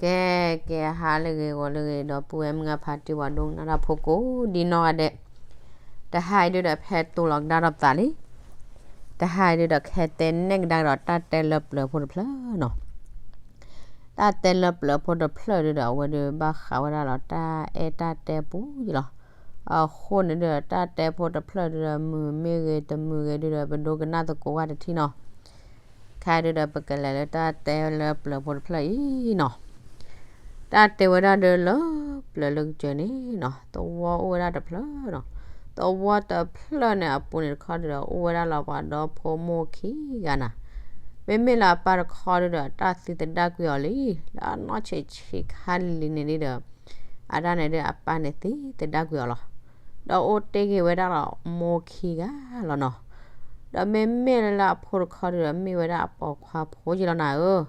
ကဲ ကဲ ဟါလၢအဂ့ၤ ဂီၤလၢအဂ့ၤ ဒီပုၢ်ဝဲၢ်မုၣ်ခွါဖါတံၢ် ပှၤဒိကနၣ်တၢ်ဖိကိးဒ်နီၢ်ဂၤဒဲး, တဟါအံၤဒုဒီး ဖဲတိၢ်လီၤကဒါဒီးပသးလံ. တဟါအံၤဒုဒီး ကဟဲတဲနဲၣ်ကဒါကဒီး တၢ်တဲလၢပျၢၤဖိတဖျၢၣ်နီၤ. တၢ်တဲလၢပျၢၤဖိတဖျၢၣ်ဒုဒီး အဝဲဒုးဘၣ်ဃးဝဲဒၣ်လီၤ တၢ်အဲၣ်တၢ်တဲပူၤယလီၤ. အဃိန့ၣ်ဒုဒီး တၢ်တဲဖိတဖျၢၣ်ဒုဒီး မုာ်မ့ၢ်ဂ့ၤ တမုာ်ဂ့ၤဒုဒီး ပဒိကနၣ်သကိးဝဲတထံၣ်နီၤ. ခဲအံၤဒုဒီး ပကလဲၤလၢ တၢ်တဲလၢပျၢၤဖိတဖျၢၣ်အံၤနီၤ. တၢ်တဲဝဲဒၣ်ဒုလၢပျၢၤလၢကစၢၤန့ၣ်နီၤ, သဝီအိၣ်ဝဲဒၣ်တဖျၢၣ်နီၤ. သဝီတဖျၢၣ်န့ၣ်အပူၤန့ၣ်တခီဒုဒီး အိၣ်ဝဲဒၣ်လီၤပှၤဒီဖိမိၢ်ခံဂၤနၤ. မ့မ့ၢ်လၢအပၢ်တခီဒုဒီး တၢ်သံသဒၣ်ကွံာ်အီၤလံ. လၢအနီၢ်ဆံးဆံးခါလံန့ၣ်ဒုဒီး အတၢ်န့ၣ်ဒု အပၢ်န့ၣ်သံသဒၣ်ကွံာ်အီၤလီၤ. ဒီးအိၣ်တ့ၢ်က့ၤဝဲဒၣ်လီၤမိၢ်ခံဂၤလီၤနီၤ. ဒီးမ့မ့ၢ်လၢအဖိတခီဒုဒီး မ့ၢ်ဝဲဒၣ်အပိာ်ခွါဖိယလီၤနၤဧၢ.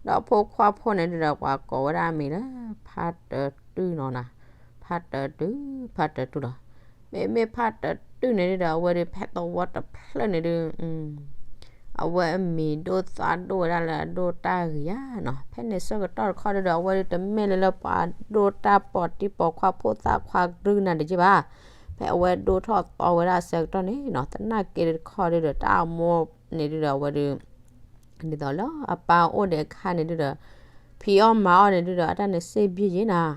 ဒီးအဖိခွါဖိန့ၣ်ဒုဒီး ပှၤကိးဝဲဒၣ်အမံၤလၢ ဖါတၢၤတုၢ်နီၤနၤ. ဖါတၢၤတုၢ် ဖါတၢၤတုၢ်လီၤ. မ့မ့ၢ်ဖါတၢၤတုၢ်န့ၣ်ဒုဒီး အဝဲဒုးဖဲသဝီတဖျၢၣ်န့ၣ်ဒု အဝဲအမံၤဒိၣ်သၣ်ဒိၣ်ဝဲဒၣ်လၢအဒိၣ်တၢ်ဂ့ၤယါနီၤ. ဖဲန့ၣ်ဆၢကတီၢ်တခီဒုဒီး အဝဲဒုးတမ့ၢ်လၢလၢပှၤဒိၣ်တၢ်ပီၢ်တံၢ်ပီၢ်ခွါဖိသၣ်ခွါကဒုနၤတက့ၢ်ဘၣ်. ဖဲအဝဲဒိၣ်ထီၣ်သီဝဲဒၣ်ဆၢကတီၢ်န့ၣ်နီၤ, သနာ်က့တခီဒုဒီး တၢ်အမိၢ်န့ၣ်ဒုဒီး အဝဲဒုး ဒ်သိးလၢအပၢ်အိၣ်ဒီးအခါန့ၣ်ဒုဒီး ဖံးအီၣ်မၤအီၣ်န့ၣ်ဒုဒီး အတၢ်န့ၣ်စ့ၢ်ဘျုးယဲနၤ.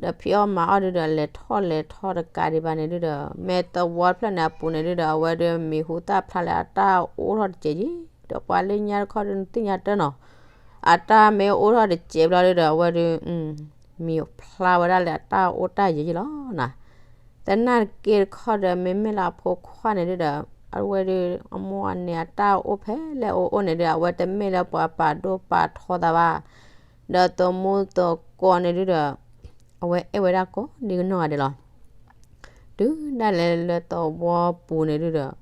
ဒီးဖံးအီၣ်မၤအီၣ်ဒုဒီး လဲၤထီၣ်လဲၤထီတကးဒံးဘၣ်န့ၣ်ဒုဒီး မ့ၢ်သဝီတဖျၢၣ်န့ၣ်အပူၤန့ၣ်ဒုဒီး အဝဲဒုးမံၤဟူသၣ်ဖျါလၢအတၢ်အိၣ်ထီၣ်တစဲးက့ၤ, ဒီးပှၤလၢညါတခီဒုနသ့ၣ်ညါတၢ်နီၤ, အတၢ်မ့ၢ်အိၣ်ထီၣ်တစဲးဘျီဒုဒီး အဝဲဒုး မံၤဖျါဝဲဒၣ်လၢအတၢ်အိၣ်တၢ်ယဲၤယဲလီၤနၤ. သနာ်က့တခီဒီး မ့မ့ၢ်လၢအဖိခွါန့ၣ်ဒုဒီး အဝဲဒုး အမိၢ်အန့ၣ်အတၢ်အိၣ်ဖဲလဲၣ်အိၣ်အိၣ်န့ၣ်ဒု အဝဲတမ့ၢ်လၢပှၤပာ်ဒိၣ်ပာ်ထီသးဘၣ်, ဒီးသမူသကိးန့ၣ်ဒုဒီး အဝဲအဲၣ်ဝဲဒၣ်ကိးဒ်နီၢ်ဂၤဒဲးလီၤ. တုၤဒၣ်လဲာ်လၢသဝီပူၤန့ၣ်ဒုဒီး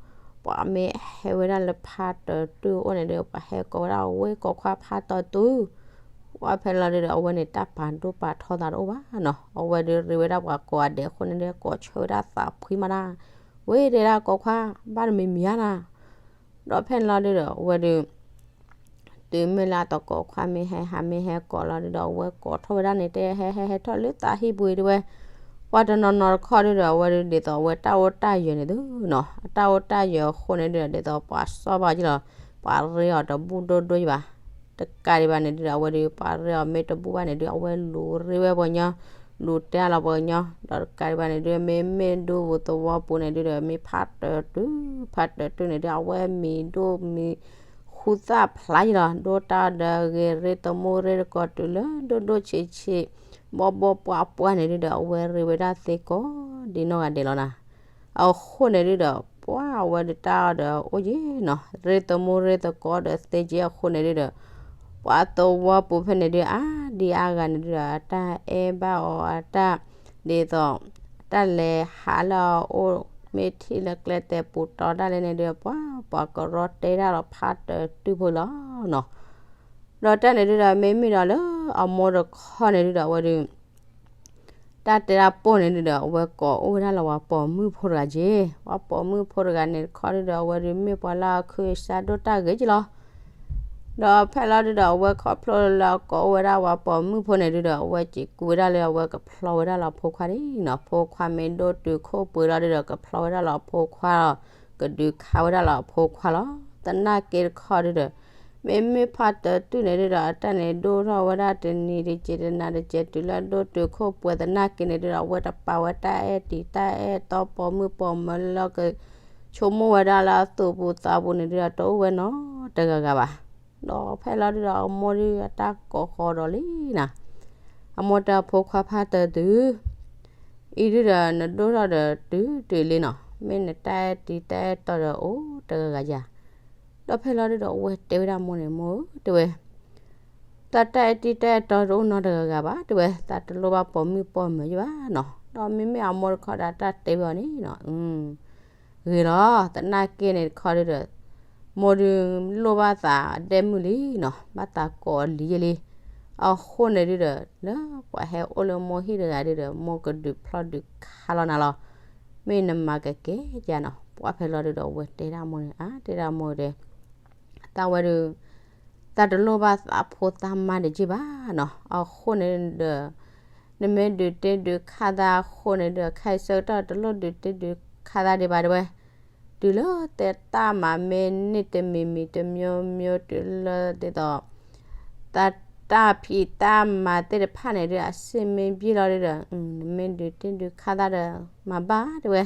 ပှၤမ့ၢ်ဟဲဝဲဒၣ်လၢဖါတၢၤတုၢ်အိၣ်န့ၣ်ဒု ပှၤဟဲကိးဝဲဒၣ်ဝ့ၢ်ကိးခွါဖါတၢၤတုၢ်, ပှၤဖဲလီၤဒုဒီး အဝဲန့ၣ်တၢ်ပာ်ဒိၣ်ပာ်ထီသးတအိၣ်ဘၣ်နီၤ, အဝဲဒုးရ့ဝဲဒၣ်ပှၤကိးဂၤဒဲးအဃိန့ၣ်ဒု ကိးဆၢဝဲဒၣ်သးဖှံမးဒၣ်, ဝ့ၢ်တဲဒၣ်ကိးခွါ ဘၣ်တမံၤမံၤဧါနၤ. ဒီးဖဲန့ၣ်လီၤဒုဒီး အဝဲဒုး တုၤမ့ၢ်လၢအသကိးခွါမ့ၢ်ဟဲဟးမ့ၢ်ဟဲကိးလီၤဒုဒီး အဝဲကိးထီၣ်ဝဲဒၣ်န့ၣ် တဲဟဲဟဲဟဲထီၣ်လၢသးဟံၣ်ပူၤအံၤတဲဝဲ, ပှၤတနီၤနီၤတခီဒုဒီး အဝဲဒုးဒ်သိးအဝဲတၢ်အိၣ်တၢ်ယၢၤန့ၣ်သုနီၤ, အတၢ်အိၣ်တၢ်ယၢၤအဃိန့ၣ်ဒုဒီး ဒ်သိးပှၤစီၣ်ဘၣ်က့လီၤ, ပှၤရ့အီၤတဘူၣ်ဒိၣ်ဒိၣ်ယဘၣ်, တကးဒံးဘၣ်န့ၣ်ဒုဒီး အဝဲဒုးပှၤရ့အီၤမ့ၢ်တဘူၣ်ဘၣ်န့ၣ်ဒု အဝဲလူၤရ့ဝဲပှၤကညီ, လူၤတဲလီၤပှၤကညီ, ဒီးတကးဒံးဘၣ်န့ၣ်ဒု မ့မ့ၢ်ဒူပူၤသဝီပူၤန့ၣ်ဒုဒီး မ့ၢ်ဖါတၢၤတုၢ်, ဖါတၢၤတုၢ်န့ၣ်ဒု အဝဲမံၤဒိၣ်မံၤ ဟူသၣ်ဖျါယလီၤ, ဒိၣ်တၢ်ဒီးဂ့ၤရ့သမူရ့တကိးတုၤလၢဒိၣ်ဒိၣ်ဆံးဆံး, ဘီဘီပှၤပှၢ်န့ၣ်ဒုဒီး အဝဲရ့ဝဲဒၣ်သ့ကိးဒ်နီၢ်ဂၤဒဲးလီၤနၤ. အဃိန့ၣ်ဒုဒီး ပှၤအဝဲဒုးတၢ်အီၤဒီးအိၣ်ယဲနီၤ, ရ့သမူရ့သကိးဒီးသ့က့အဃိန့ၣ်ဒုဒီး ပှၤသဝီပူၤဖဲန့ၣ်ဒု အါဒံအါဂၤန့ၣ်ဒုဒီး အတၢ်အဲၣ်ဘၣ်အီၤအတၢ် ဒ်သိး တၢ်လဲၤဟးလၢအအိၣ် မ့ၢ်ထံၣ်လၢကျဲတဲာ်ပူၤတီၤဒၣ်လဲာ်န့ၣ်ဒု ပှၤပှၤကရီတဲဒၣ်လီၤဖါတၢၤတုၢ်ဖိလီၤနီၤ. ဒီးတၢ်န့ၣ်ဒုဒီး မ့မ့ၢ်ဒီးလၢအမိၢ်တခီန့ၣ်ဒုဒီး အဝဲဒုး တၢ်တဲတၢ်ပိၢ်န့ၣ်ဒုဒီး အဝဲကိးအိၣ်ဝဲဒၣ်လၢပှၤပိာ်မုၣ်ဖိတဂၤက့, ပှၤပိာ်မုၣ်ဖိတဂၤန့ၣ်တခီဒုဒီး အဝဲဒုးမ့ၢ်ပှၤလၢအခၢၣ်စးဒိၣ်တၢ်ဂ့ၤက့လီၤ. ဒီးဖဲလီၤဒုဒီး အဝဲခီဖျိလၢအကိးအိၣ်ဝဲဒၣ်ပှၤပိာ်မုၣ်ဖိန့ၣ်ဒုဒီး အဝဲစံးကူဝဲဒၣ်လၢအဝဲကဖျီဝဲဒၣ်လၢအဖိခွါန့ၣ်နီၤ, ဖိခွါမ့ၢ်ဒိၣ်တုၤခိၣ်ပှဲၤလီၤဒုဒီး ကဖျီဝဲဒၣ်လၢအဖိခွါလီၤ, ကဒုးခးဝဲဒၣ်လၢအဖိခွါလီၤ. သနာ်က့တခီဒုဒီး မ့မ့ၢ်ဖါတၢၤတုၢ်န့ၣ်ဒုဒီး အတၢ်န့ၣ်ဒိၣ်ထီၣ်ဝဲဒၣ်တနံၤတကဲးတနၤတကဲးတုၤလၢဒိၣ်တုၤခိၣ်ပှဲၤသနာ်က့န့ၣ်ဒုဒီး အဝဲတပာ်ဝဲတၢ်အဲၣ်တံၤတၢ်အဲၣ်တီပိာ်မုၣ်ပိာ်မၢၤလၢက ဆိကမိၣ်ဝဲဒၣ်လၢအသူၣ်ပူၤသးပူၤန့ၣ်ဒုဒီး တအိၣ်ဝဲနီတဂၤဂၤဘၣ်. ဒီးဖဲလီၤဒုဒီး အမိၢ်ဒုအတၢ်ကိးဃီၤဒီးလံနၤ, အမိၢ်တဲအဖိခွါဖါတၢၤတုၢ် အံၤဒုဒီး နဒိၣ်ထီၣ်ဒီးတုၤတုၤလံနီၤ, မ့ၢ်နတၢ်အဲၣ်တံၤတၢ်အဲၣ်တီဒီးအိၣ်တဂၤဂၤယၤ. ဒီးဖဲလီၤဒုဒီး အဝဲတဲဝဲဒၣ်မိၢ်န့ၣ် မိၢ်ဧၢ တဲဝဲ တၢ်တၢ်အဲၣ်တံၤတၢ်အဲၣ်တီတအိၣ်နီတဂၤဂၤဘၣ် တဲဝဲ, သးတလိၣ်ဘၣ်ပိာ်မုၣ်ပိာ်မၢၤယဘၣ်နီၤ. ဒီးမ့မ့ၢ်အမိၢ်တခီဒီး တၢ်တဲဝဲအီၤန့ၣ်နီၤ ဂ့ၤလီၤ. သနာ်က့န့ၣ်တခီဒုဒီး မိၢ်ဒုးလိၣ်ဘၣ်သးဒဲမုၢ်လံနီၤ, ဘၣ်သးကိးအီၤလံယဲလံ. အဃိန့ၣ်ဒုဒီး လၢပှၤဟဲအိၣ်လၢမိၢ်ဟံၣ်တဂၤဒုဒီး မိၢ်ကဒုးဖျီဒုးခးလီၤနၤလီၤ. မ့ၢ်နမၤကကဲယၤနီၤ. ပှၤဖဲလီၤဒုဒီး အဝဲတဲဒၣ်မိၢ်န့ၣ် အါ တဲဒၣ်မိၢ်တဲ သးဝဲဒုး သးတလိၣ်ဘၣ်သးဖိသးမါတက့ၢ်ဘၣ်နီၤ. အဃိန့ၣ်ဒီး နမ့ၢ်ဒုးတ့ဒုးခးသးအဃိန့ၣ်ဒီး ခဲအံၤဆၢကတီၢ် တလိၣ်ဒုးတ့ဒုးခးသးဒံးဘၣ်တဲဝဲ. တုၤလၢတဲတၢ်မၤမ့ၢ်န့ၢ်တမံၤမံၤတမျိုးမျိုး တုၤလၢဒ်သိး သးတၢ်ဖံးတၢ်မၤသ့ၣ်တဖၣ်န့ၣ်ဒီး အဆင်မ့ၢ်ဘၣ်လီၤဒုဒီး နမ့ၢ်ဒုးတ့ဒုးခးသးဒီး မၤဘၣ်တဲဝဲ,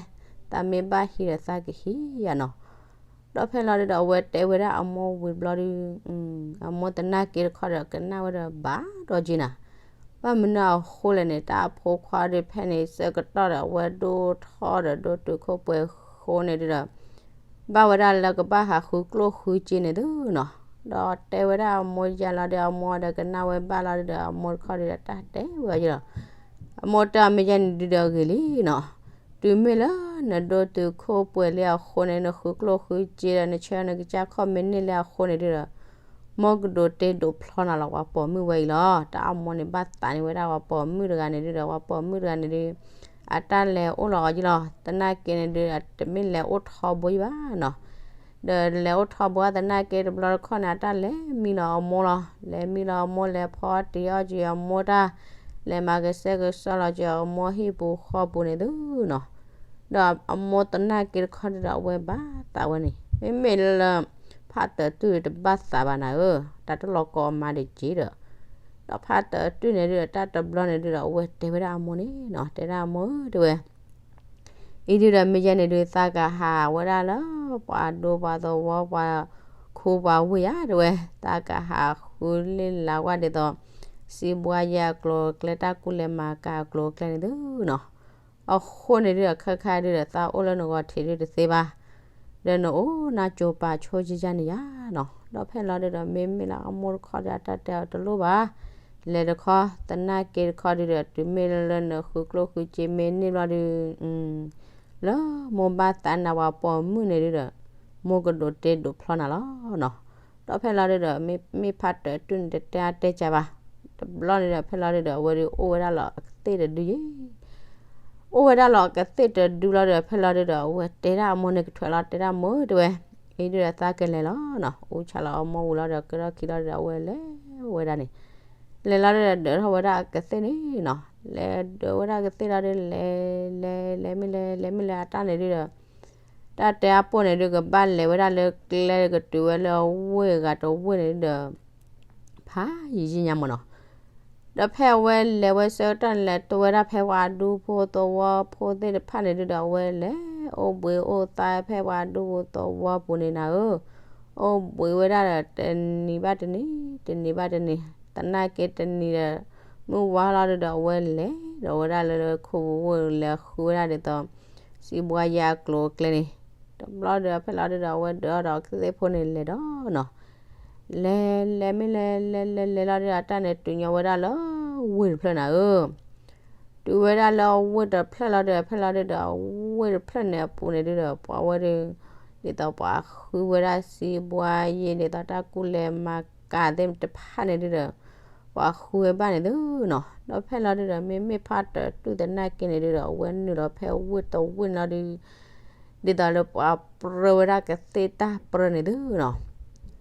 သးမ့ၢ်ဘၣ်ဟံးဒီးသးကဟံးယၤနီၤ. ဒီးဖဲလီၤဒုဒီး အဝဲတဲဝဲဒၣ်အမိၢ်ဝံၤတဘျီဒု, အမိၢ်သနာ်က့တခီဒီး ကနၣ်ဝဲဒီးဘၣ်ဒီးက့ၤနၤ, ဘၣ်မနုၤအဃိလဲၣ်န့ၣ် တၢ်အဖိခွါဒုးဖဲန့ၣ်ဆၢကတီၢ်ဒီး အဝဲဒိၣ်ထီၣ်ဒီးဒိၣ်တုာ်ခိၣ်ပှဲၤဃိန့ၣ်ဒုဒီး ဘၣ်ဝဲဒၣ်လၢကဘၣ်ဟးဃုကျိၣ်ဃုစ့န့ၣ်ဒုနီၤ. ဒီးတဲဝဲဒၣ်အမိၢ်ယၤလီၤဒီး အမိၢ်ဒီးကနၣ်ဝဲဘၣ်လီၤဒုဒီး အမိၢ်တခီဒုဒီးတၢ်တဲဝဲအီၤယလီၤ. အမိၢ်တဲအီၤမ့ၢ်ယဲန့ၣ်ဒုဒီးဂ့ၤလံနီၤ. တုၤမ့ၢ်လၢနဒိၣ်တုာ်ခိၣ်ပှဲၤလံအဃိန့ၣ် နဃုကျိၣ်ဃုစ့ဒီး နဆၢနကစၢ်ခီၣ်မ့ၢ်န့ၢ်လံအဃိန့ၣ်ဒုဒီး မိၢ်ကဒိးတ့ဒိးဖျီနၤလီၤ ပှၤပိာ်မုၣ်ဝဲအံၤလီၤ. တၢ်အမိၢ်န့ၣ်ဘၣ်သးန့ၢ်ဝဲဒၣ်ပှၤပိာ်မုၣ်တဂၤန့ၣ်ဒုဒီး ပှၤပိာ်မုၣ်တဂၤန့ၣ်ဒု အတၢ်လဲၤအိၣ်လီၤအီၤယလီၤ. သနာ်က့န့ၣ်ဒု တမ့ၢ်လဲၤအိၣ်ထီဘိယဘၣ်နီၤ. ဒီးလဲၤအိၣ်ထီဘိသနာ်က့တဘျီတခီၣ်န့ၣ် အတၢ်လဲၤမံလီၤအမိၢ်လီၤ. လဲၤမံလီၤအမိၢ် လဲၤဖီတံၢ်အီၣ်က့ၤအမိၢ်တၢ်, လဲၤမၤကစဲကစီလီၤက့ၤအမိၢ်ဟံၣ်ပူၤဃီပူၤန့ၣ်ဒုနီၤ. ဒီးအမိၢ်သနာ်က့တခီဒုဒီး အဝဲဘၣ်သးဝဲန့ၣ် မ့မ့ၢ်လၢ ဖးတၢၢ်တုၢ်တဘၣ်သးဘၣ်နၤဧၢ, တၢ်တလီၤကီအမါတက့ၢ်ဒီး, ဒီးဖးတၢၢ်တုၢ်န့ၣ်ဒုဒီး တၢ်တဘျီန့ၣ်ဒုဒီး အဝဲတဲဝဲဒၣ်အမိၢ်န့ၣ်နီၤ, တဲဒၣ်အမိၢ်ဧၢ တဲဝဲ အံၤဒုဒီး မ့ၢ်ယဲန့ၣ်ဒု သးကဟးဝဲဒၣ်လၢ ပှၤဒိပှၤသဝီ ပှၤခူပှၤဝ့ၢ်ယၤ တဲဝဲ, သးကဟးဃုလ့ၣ်လၤဝဲဒ်သိး စံးဘှါယဲအကျိၤအကျဲ တၢ်ကူၣ်လဲၤမၤကၤအကျိၤအကျဲန့ၣ်ဒုနီၤ. အဃိန့ၣ်ဒုဒီး ခဲခါဒုဒီး သးအိၣ်လၢနဂီၢ်ထံးဒုတသ့ဘၣ်, ဒီးနအိၣ်နၢ်ကၠိပာ်ဆိကၠိယါန့ၣ်ယါနီၤ. ဒီးဖဲလီၤဒုဒီး မ့မ့ၢ်လၢအမိၢ်တခီဒီး အတၢ်တဲအီၤတလိၣ်ဘၣ်, လဲၤတခီ သနာ်က့တခီဒုဒီး တုၤမ့ၢ်လၢနဃုကျိၣ်ဃုစ့မ့ၢ်န့ၢ်ဘျီဒု လၢမိၢ်ဘၣ်သးနၤ ပှၤပိာ်မုၣ်န့ၣ်ဒုဒီး မိၢ်ကဒိးတ့ဒိးဖျီနၤလီၤနီၤ. ဒီးဖဲလီၤဒုဒီး မ့ၢ်ဖးတၢၢ်တုၢ်န့ၣ် တတဲအါတဲကၢဘၣ်, တဘျီန့ၣ်ဒီး ဖဲလီၤဒုဒီး အဝဲဒုးအိၣ်ဝဲဒၣ်လီၤအကသ့ၣ်တဒုယဲ အိၣ်ဝဲဒၣ်လီၤအကသ့ၣ်တဒုလီၤဒီး ဖဲလီၤဒုဒီး အဝဲတဲဒၣ်အမိၢ်န့ၣ် ကထွဲးလီၤ တဲဒၣ်မိၢ်ဧၢ တဲဝဲ, အံၤဒုဒီး သးကလဲၤလီၤနီၤ. အူဆးလီၤအမိၢ်ဝံၤလီၤဒီး ကဒီၣ်ခံလီၤဒုဒီး အဝဲလဲၤဝဲဒၣ်န့ၣ်, လဲၤလီၤဒုဒီး ဒၢးထီၣ်ဝဲဒၣ်အကသ့ၣ်န့ၣ်နီၤ. လဲၤဒၢးဝဲဒၣ်ကသ့ၣ်လီၤဒု လဲၤ လဲၤ လဲၤမ့ၢ်လဲၤ လဲၤမ့ၢ်လဲၤ အတၢ်န့ၣ်ဒုဒီး တၢ်တဲအပိၢ်န့ၣ်ဒု ကဘၣ်လဲၤဝဲဒၣ်လၢကျဲ ကတုၤဝဲလၢအဝ့ၢ်ဂၤတဝ့ၢ်န့ၣ်ဒုဒီး ဖးယံာ်ယံာ်ညါမ့ၢ်နီၤ. ဒီးဖဲအဝဲလဲၤဝဲဆၢကတီၢ်န့ၣ် လဲၤတိၢ်ဝဲဒၣ်ဖဲပှၤဒူဖိသဝီဖိသ့ၣ်တဖၣ်န့ၣ်ဒုဒီး အဝဲလဲၤအိၣ်ဘှံးအိၣ်သါဖဲပှၤဒူဖိသဝီပူၤန့ၣ်နၤဧၢ, အိၣ်ဘှံးဝဲဒၣ်ဒီးတနံၤဘၣ်တနံၤ, တနံၤဘၣ်တနံၤ, သနာ်က့တနံၤဒီး မုၢ်ဝါလီၤဒုဒီး အဝဲလဲၤဒီးဝဲဒၣ်လၢခိပူၤဝ့ၢ် လဲၤဃုဝဲဒၣ်ဒ်သိး စံးဘှါယဲအကျိၤအကျဲန့ၣ်, တဘျီဒီး ဖဲလီၤဒုဒီး အဝဲဒၢးဒီးကသ့ၣ်ဖိန့ၣ်လဲၤဒီးနီၤ, လဲၤ လဲၤမ့ၢ်လဲၤ လဲၤ လဲၤ လဲၤလီၤဒုဒီး အတၢ်န့ၣ်တုၤညီဝဲဒၣ်လၢဝ့ၢ်တဖျၢၣ်နၤဧၢ, တုၤဝဲဒၣ်လၢအဝ့ၢ်တဖျၢၣ်လီၤဒုဒီး ဖဲလီၤဒုဒီး အဝ့ၢ်တဖျၢၣ်န့ၣ်အပူၤန့ၣ်ဒုဒီး ပှၤဝဲဒု ဒ်သိးပှၤဃုဝဲဒၣ် စံးဘှါယဲဒ်သိးတၢ်ကူၣ်လဲၤမၤကၤသ့ၣ်တဖၣ်န့ၣ်ဒုဒီး ပှၤဃုဝဲဘၣ်န့ၣ်ဒုနီၤ. ဒီးဖဲလီၤဒုဒီး မ့မ့ၢ်ဖးတၢၢ်တုၢ်သနာ်က့န့ၣ်ဒုဒီး အဝဲနုာ်လီၤဖဲဝ့ၢ်တဝ့ၢ်န့ၣ်လီၤဒု ဒ်သိးလၢပှၤပြၢဝဲဒၣ်ကသ့ၣ်တၢ်ပြၢန့ၣ်ဒုနီၤ.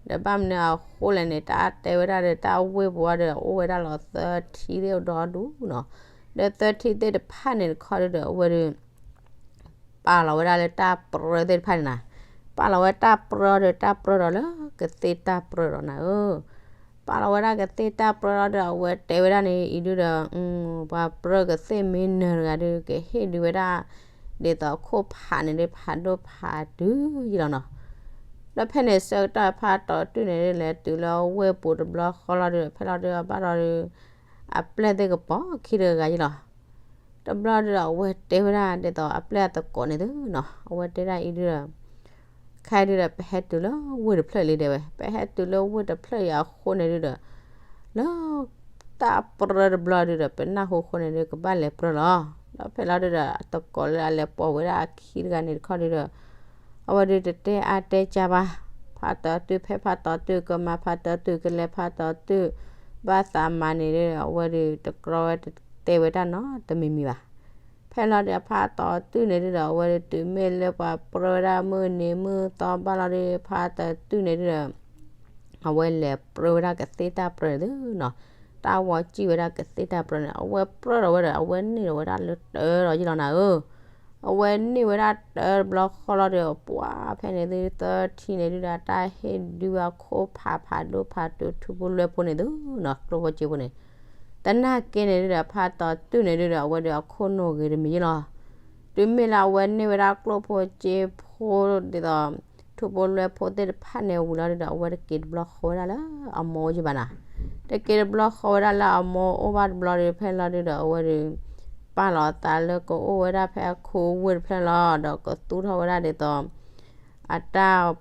ဒီးဘၣ်မနုၤအဃိလဲၣ်န့ၣ် တၢ်တဲဝဲဒၣ်ဒီး တၢ်ဝ့ၢ်ပူၤအံၤဒီး အိၣ်ဝဲဒၣ်လီၤသၢထံသ့ၣ်ဒီဒူနီၤ. ဒီးသၢထံသ့ၣ်တဖၣ်န့ၣ်တခီဒုဒီး အဝဲဒု ပာ်လီၤဝဲဒၣ်လၢတၢ်ပြၢသ့ၣ်တဖၣ်န့ၣ်နၤ, ပာ်လီၤဝဲတၢ်ပြၢဒီး တၢ်ပြၢဒီးလၢကသ့ၣ်တၢ်ပြၢဒီးနၤဧၢ, ပာ်လီၤဝဲဒၣ်ကသ့ၣ်တၢ်ပြၢလီၤဒီး အဝဲတဲဝဲဒၣ်န့ၣ် အံၤဒုဒီး ပှၤပြၢကသ့ၣ်မ့ၢ်နၢၤတဂၤဒု ကဟ့ၣ်ဒုးဝဲဒၣ် ဒ်သိးခိၣ်ဖးန့ၣ်ဒု ဖးဒိၣ်ဖးတုၤယံလီၤနီၤ. ဒီးဖဲန့ၣ်ဆၢကတီၢ်ဖးတီးတုၤန့ၣ်ဒု လဲၤတုၤလၢဝ့ၢ်ပူၤတဘျီဃီလီၤဒု ဖဲလီၤဒု ဘၣ်ဒီးဒု အပျဲၢ်သ့ၣ်ကပီၤခံတဂၤယံလီၤ. တဘျီဒုဒီး အဝဲတဲဝဲဒၣ်ဒ်သိးအပျဲၢ်အသကိးန့ၣ်ဒုနီၤ, အဝဲတဲဒၣ်အံၤဒုဒီး ခဲအံၤဒုဒီး ပဟဲတုၤလၢဝ့ၢ်တဖျၢၣ်လံတဲဝဲ, ပဟဲတုၤလၢဝ့ၢ်တဖျၢၣ်အံၤအဃိန့ၣ်ဒုဒီး လၢတၢ်ပြၢတဘျီဒုဒီး ပနၢ်ဟူအဃိန့ၣ်ဒု ကဘၣ်လဲၤပြၢလီၤ. ဒီးဖဲလီၤဒုဒီး အသကိးလၢအလဲၤပိာ်ဝဲဒၣ်အခံတဂၤန့ၣ်တခီဒုဒီး အဝဲဒုတတဲအါတဲကၢဘၣ်, ဖးတီးတုၤဖဲဖးတီးတုၤ ကမၤဖးတီးတုၤ ကလဲၤဖးတီးတုၤ ဘၣ်သးမၤန့ၣ်ဒု အဝဲဒုတကြၢးဝဲတဲဝဲတၢ်နီတမံၤမံၤဘၣ်. ဖဲလီၤဒုးဖးတီးတုၤန့ၣ်ဒုဒီး အဝဲဒုးတုၤမ့ၢ်လၢပှၤပြၢဝဲဒၣ်မုၢ်နံၤမုၢ်သီဘၣ်လီၤဒုး ဖးတီးတုၤန့ၣ်ဒုဒီး အဝဲလဲၤပြၢဝဲဒၣ်ကသ့ၣ်တၢ်ပြၢန့ၣ်သုနီၤ, တၢ်ဝီစံၣ်ဝဲဒၣ်ကသ့ၣ်တၢ်ပြၢန့ၣ် အဝဲပြၢထီၣ်ဝဲဒီး အဝဲန့ၢ်ထီၣ်ဝဲဒၣ်လၢတၢဒီးယ့ၢ်လီၤနၤဧၢ, အဝဲန့ၢ်ဝဲဒၣ်တၢတဘျီဃီလီၤဒီး ပှၤဖဲန့ၣ်သုသၢထံၣ်န့ၣ်ဒုဒီး တၢ်ဟ့ၣ်ဒုအခိၣ်ဖးဖးဒိၣ်ဖးဒိၣ်ထူဖိလွဲဖိန့ၣ်သုနီၤ, ကျိၣ်ဖိစ့ဖိန့ၣ် သနာ်က့န့ၣ်ဒုဒီး ဖးတီတုၢ်န့ၣ်ဒုဒီး အဝဲဒီးအခိၣ်နူာ်ဂ့ၤတမံၤယ့ၢ်လီၤ. တုၤမ့ၢ်လၢအဝဲန့ၢ်ဝဲဒၣ်ကျိၣ်ဖိစ့ဖိဒ်သိး ထူဖိလွဲဖိသ့ၣ်တဖၣ်န့ၣ်ဝံၤလီၤဒုဒီး အဝဲတက့ၤတဘျီဃီဝဲဒၣ်လၢအမိၢ်အိၣ်ယ့ၢ်ဘၣ်နၤ, တက့ၤတဘျီဃီဝဲဒၣ်လၢအမိၢ်အိၣ်ဘၣ်တဘျီဒီး ဖဲလီၤဒုဒီး အဝဲဒီး ပာ်လီၤအသးလၢကအိၣ်ဝဲဒၣ်ဖဲအခိၣ်ဝ့ၢ်တဖျၢၣ်လီၤ, ဒီးကသူၣ်ထီၣ်ဝဲဒၣ်ဒ်သိး အတၢ်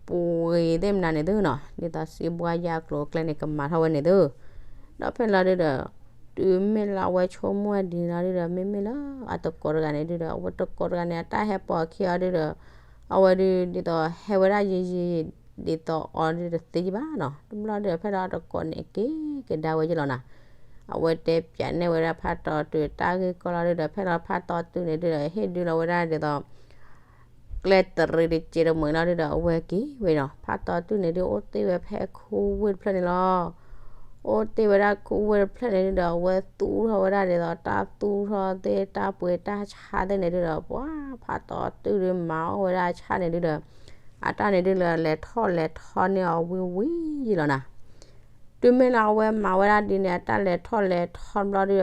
ပှ့ၤသ့ၣ်မနုၤန့ၣ်သုနီၤ, ဒ်သိးစံးဘှါယၢ်ကျိၤအကျဲန့ၣ် ကမၤထီၣ်ဝဲန့ၣ်သု, ဒီးဖဲလီၤဒုဒီး တုၤမ့ၢ်လၢအဝဲဆိကမိၣ်ဝဲဒ်န့ၣ်လီၤဒုဒီး မ့မ့ၢ်လၢအတကိးတဂၤန့ၣ်ဒုဒီး အဝဲတကိးတဂၤန့ၣ် အတၢ်ဟဲပိာ်ခံအီၤဒုဒီး အဝဲဒုးဒ်သိးဟဲဝဲဒၣ်ယံာ်ယံာ် ဒ်သိးအီၤဒုတသ့ယ့ၢ်ဘၣ်နီၤ, တဘျီဒုဒီး ဖဲလီၤတကိးန့ၣ်က့ၤကဒါဝဲယ့ၢ်လီၤနၤ, အဝဲတဲပၠးနဲၣ်ဝဲဒၣ်ဖးတီတုၢ်တၢ်ဂ့ၢ်ကီလီၤဒုဒီး ဖဲလီၤဖးတီတုၢ်န့ၣ်ဒုဒီး ဟ့ၣ်ဒုလီၤဝဲဒၣ်ဒ်သိး ကျဲတရံးတစဲးတမှဲၤလီၤဒုဒီး အဝဲက့ၤဝဲနီၤ, ဖးတီတုၢ်န့ၣ်ဒုး အိၣ်တ့ၢ်ဝဲဖဲခိၣ်ဝ့ၢ်တဖျၢၣ်န့ၣ်လီၤ. အိၣ်တ့ၢ်ဝဲဒၣ်ခိၣ်ဝ့ၢ်တဖျၢၣ်န့ၣ်ဒုဒီး အဝဲသူၣ်ထီၣ်ဝဲဒၣ်ဒ်သိး တၢ်သူၣ်ထီၣ်သ့ၣ် တၢ်ပှ့ၤတၢ်ဆါသ့ၣ်န့ၣ်ဒုဒီး ပှၤဖးတီတုၢ်ဒုးမၤအီၣ်ဝဲဒၣ်ဆၣ်န့ၣ်ဒုဒီး အတၢ်န့ၣ်ဒုလၢ လဲၤထီၣ်လဲၤထီန့ၢ်အီၤဝံၤဝံၤယ့ၢ်လီၤနၤ, တုၤမ့ၢ်လၢအဝဲမၤဝဲဒၣ်ဒ်န့ၣ် အတၢ်လဲၤထီၣ်လဲၤထီဘျီဒုဒီး